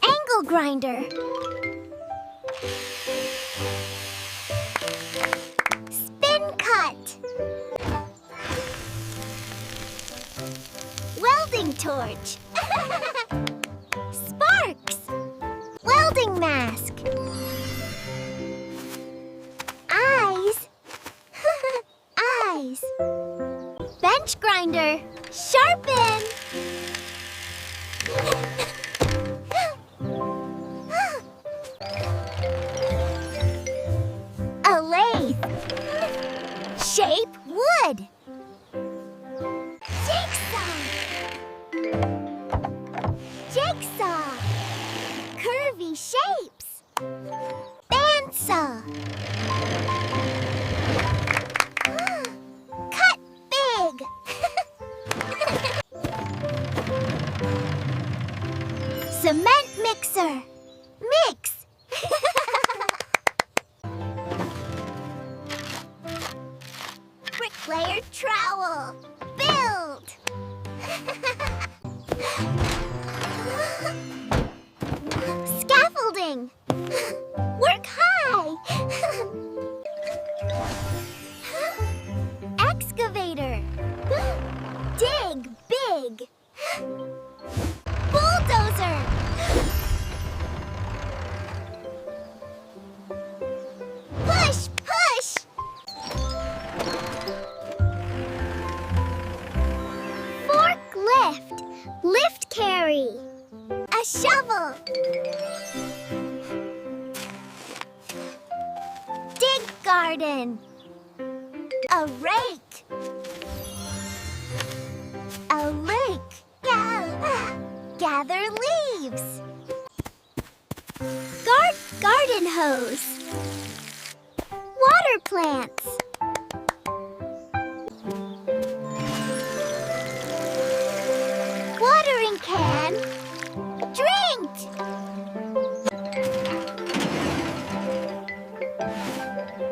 Angle grinder. Spin cut. Welding torch. Sparks. Welding mask. Eyes. Eyes. Bench grinder. Sharpen. A lathe. Shape wood. Jigsaw. Jigsaw. Curvy shapes. Bandsaw. Cut big. Cement mixer. Mix. Bricklayer trowel. Build. Scaffolding. Work high. Excavator. Dig big. Bulldozer. Push, push. Forklift. Lift carry. A shovel. Dig garden. A rake. A rake. Ga-, gather leaves. Gar-, garden hose. Water plants. Watering can. Drink.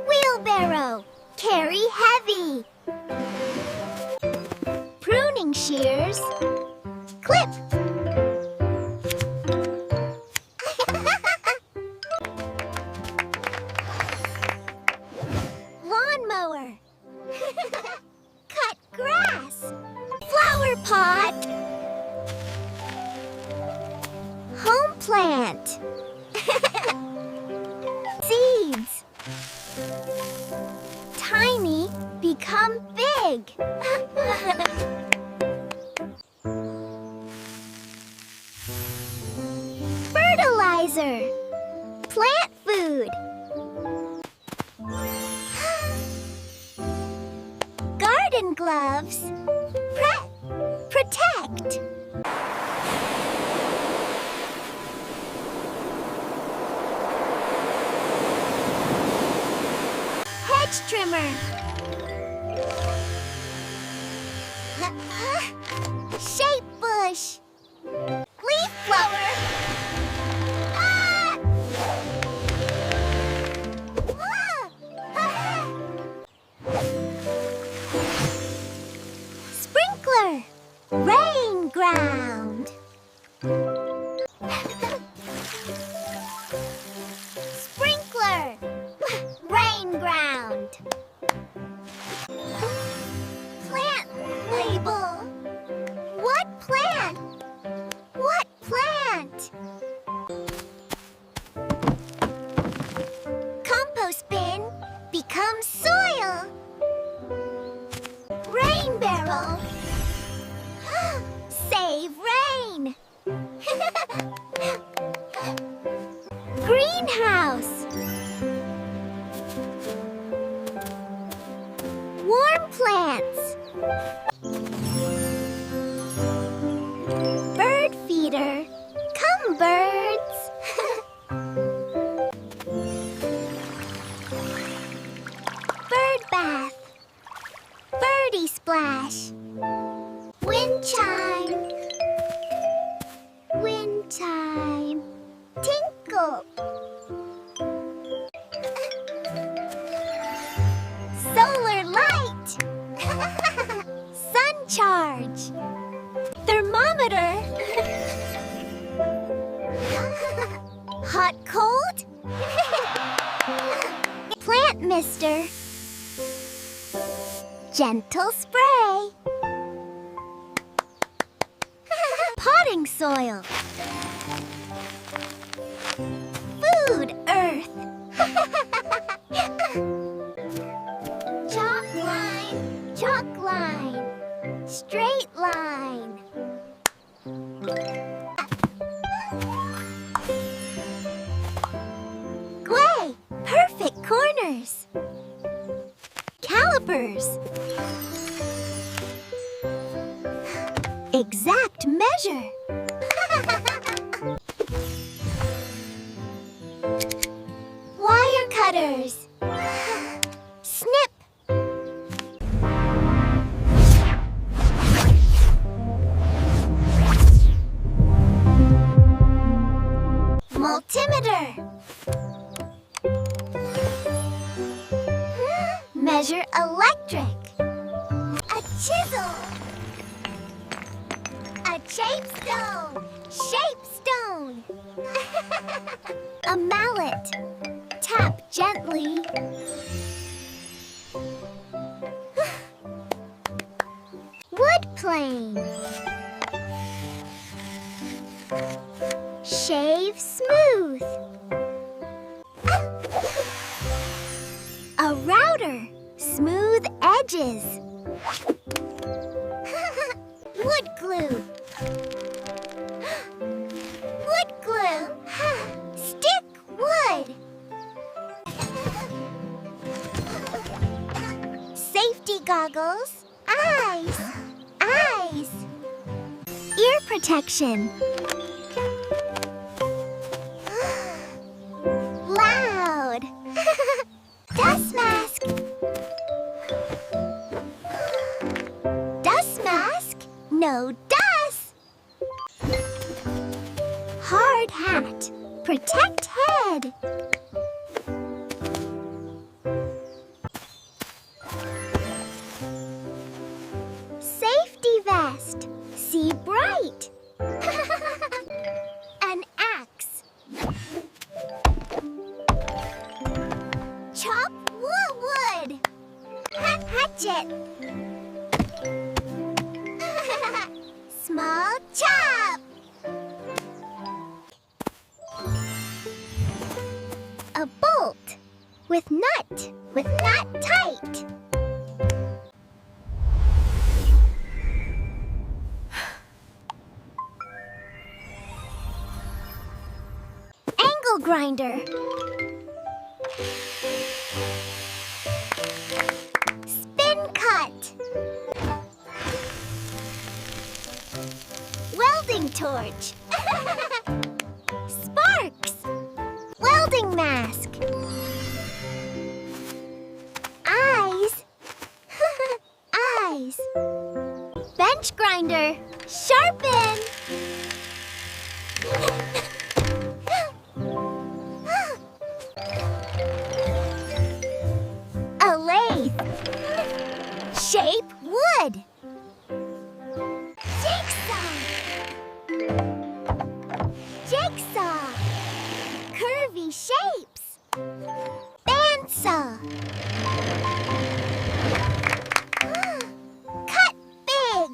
Wheelbarrow. Carry heavy. Pruning shears. Clip. Lawnmower. Cut grass. Flower pot. Home plant. Become big. Fertilizer. Plant food. Garden gloves. Pre- protect. Hedge trimmer. Shape bush. Leaf blower. Ah! Ah! Sprinkler. Rain ground. Sprinkler. Rain ground. Plant label. What plant? What plant? Compost bin becomes soil. Rain barrel. Save rain. Greenhouse. Warm plants. Bird feeder. Come, birds. Bird bath. Birdie splash. Wind chime. Wind chime. Tinkle. Solar light. Sun charge. Thermometer. Hot, cold. Plant mister. Gentle spray. Potting soil. Food earth. Chalk line, chalk line. Straight line. Gray, perfect corners. Calipers. Exact measure. Wire cutters. Snip. Multimeter. Measure electric. A chisel. A shapestone. Shapestone. A mallet. Tap gently. Wood plane. Shave smooth. A router. Smooth edges. Wood glue. Wood glue. Stick wood. Safety goggles. Eyes. Eyes. Ear protection. Loud. Dust mask. Dust mask. No dust. Hard hat. Protect head. Safety vest. See bright. An axe. Chop wo-, wood. Ha-, hatchet. Small chop. A bolt with nut, with nut tight. grinder. Spin cut. Welding torch. Sparks. Welding mask. Eyes. Eyes. Bench grinder. Sharpen. A lathe. Shape wood. Jigsaw. Jigsaw. Curvy shapes. Bandsaw. Cut big.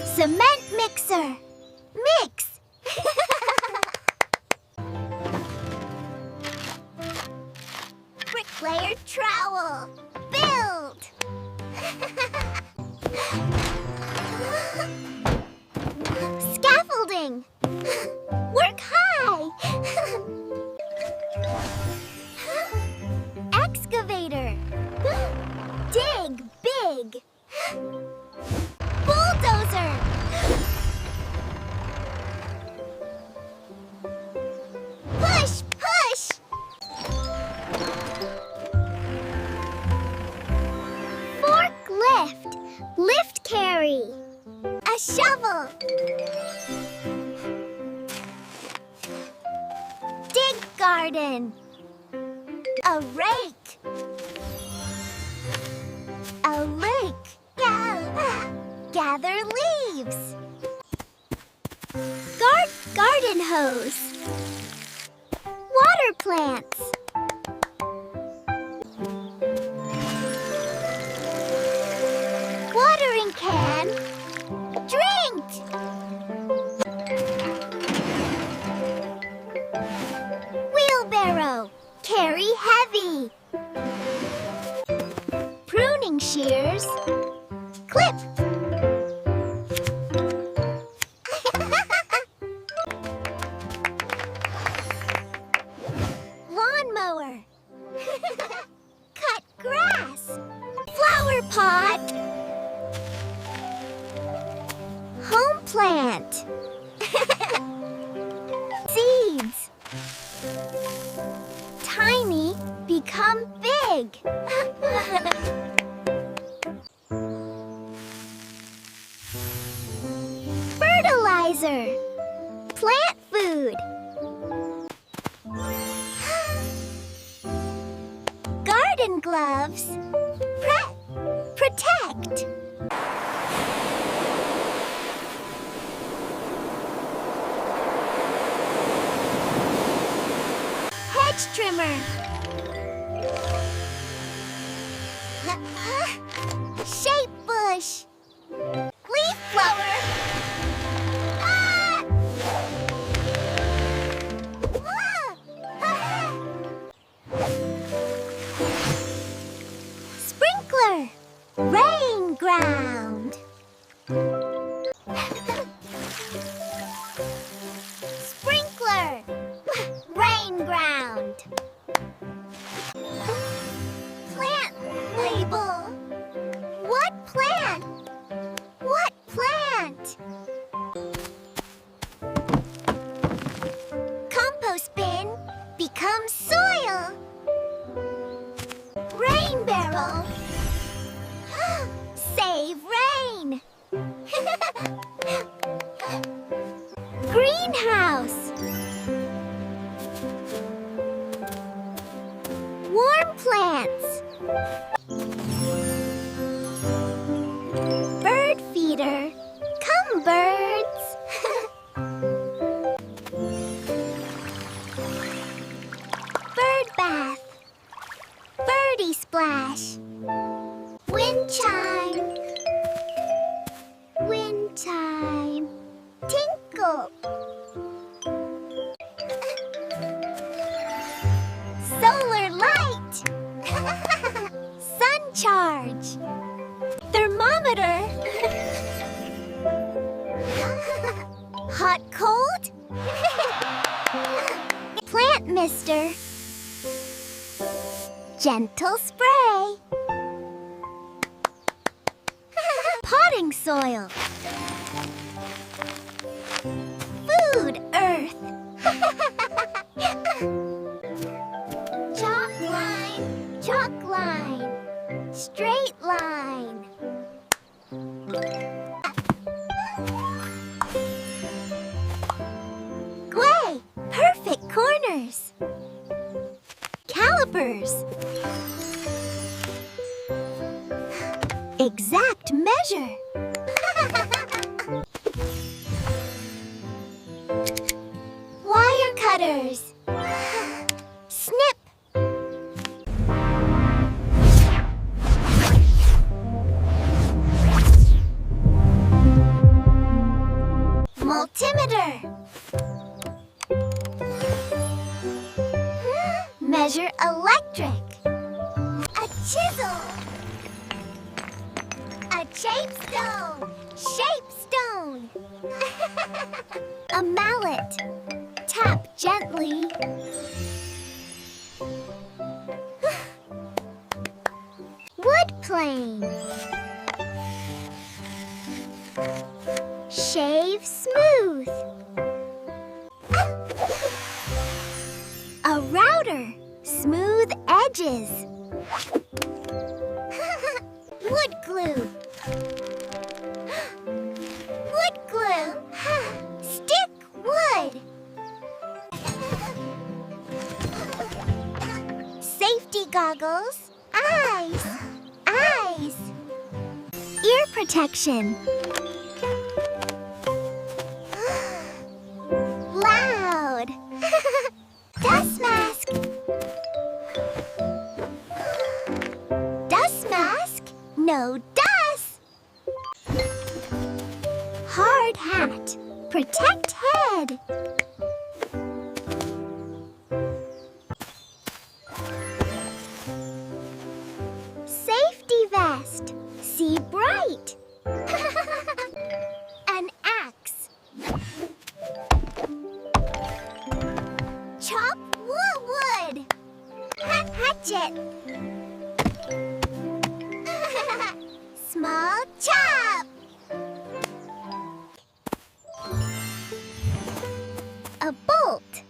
Cement mixer. Mix. Bricklayer trowel. Build. Scaffolding. Work high. Excavator. Dig big. Bulldozer. Push, push. Forklift. Lift carry. A shovel. Dig garden. A rake. A rake. Ga-, gather leaves. Gar-, garden hose. Water plants. Watering can. Drink. Wheelbarrow. Carry heavy. Pruning shears. Clip. Lawnmower. Cut grass. Flower pot. Home plant. Seeds. Tiny become big. Fertilizer. Plant food. Garden gloves. Pre-, protect. Hedge trimmer. Shape bush. Leaf blower. Ah! Ah! Sprinkler. Rain ground. Sprinkler. Rain ground. Plant label. What plant? What plant? Compost bin becomes soil. Rain barrel. Save rain. Greenhouse. Warm plants. Bird feeder. Come, bird. Dental spray. Potting soil. Food earth. Chalk line, chalk line, straight line. Gwe, perfect corners. Calipers. Exact measure. Wire cutters. Snip. Multimeter. Measure electric. A chisel. A shape stone. Shape stone. A mallet. Tap gently. Wood plane. Shave smooth. A router. Smooth edges. Wood glue. Wood glue. Stick wood. Safety goggles. Eyes. Eyes. Ear protection. Loud. Dust mask. Dust mask. No dust. Hard hat. Protect head. Safety vest. See bright. An axe. Chop wo-, wood. Ha-, hatchet. Small chop. A bolt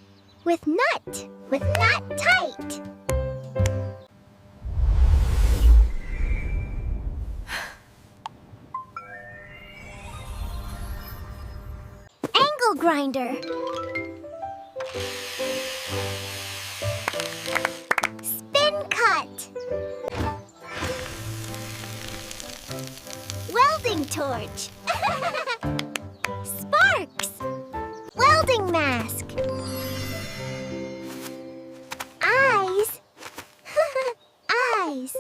with nut, with nut tight. Angle grinder. Spin cut. Welding torch. Sparks. Welding mask. Eyes. Eyes.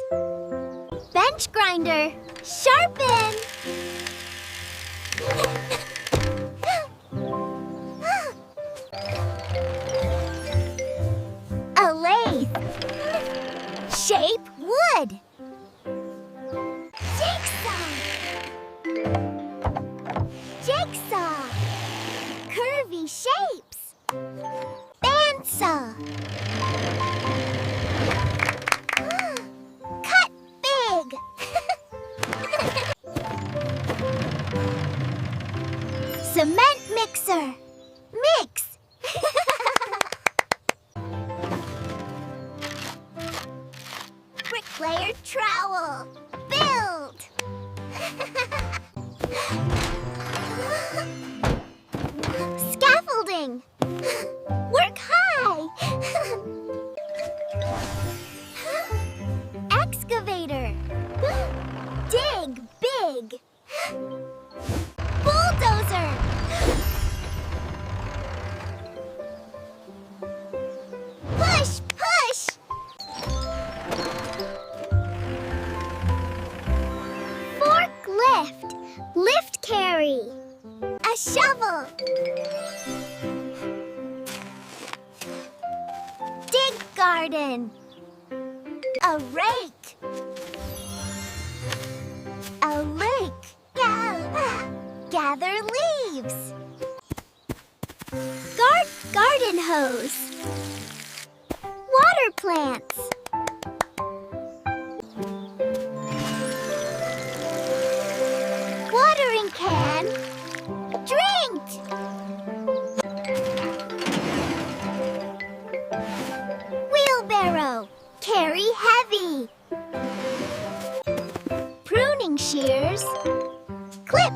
Bench grinder. Sharpen. A lathe. Shape wood. Jigsaw. Jigsaw. Curvy shapes. Bandsaw. Cut big. Cement mixer. Mix. Bricklayer trowel. Build. Scaffolding. Work high. Excavator. Dig big. Bulldozer. Push, push. Forklift. Lift carry. A shovel. Dig garden. A rake. A rake. Ga-, gather leaves. Gar-, garden hose. Water plants. Can. Drinked. Wheelbarrow. Carry heavy. Pruning shears. Clip.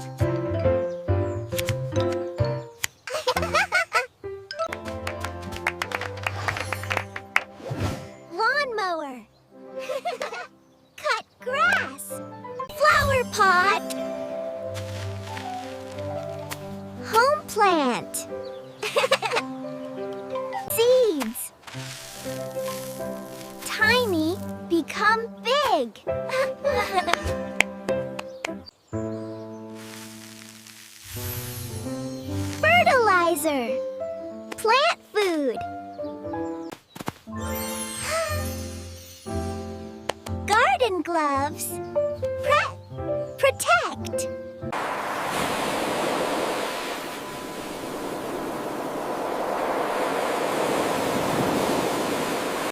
Lawnmower. Cut grass. Flower pot. Home plant. Seeds. Tiny become big. Fertilizer. Plant food. Garden gloves. Pre- protect.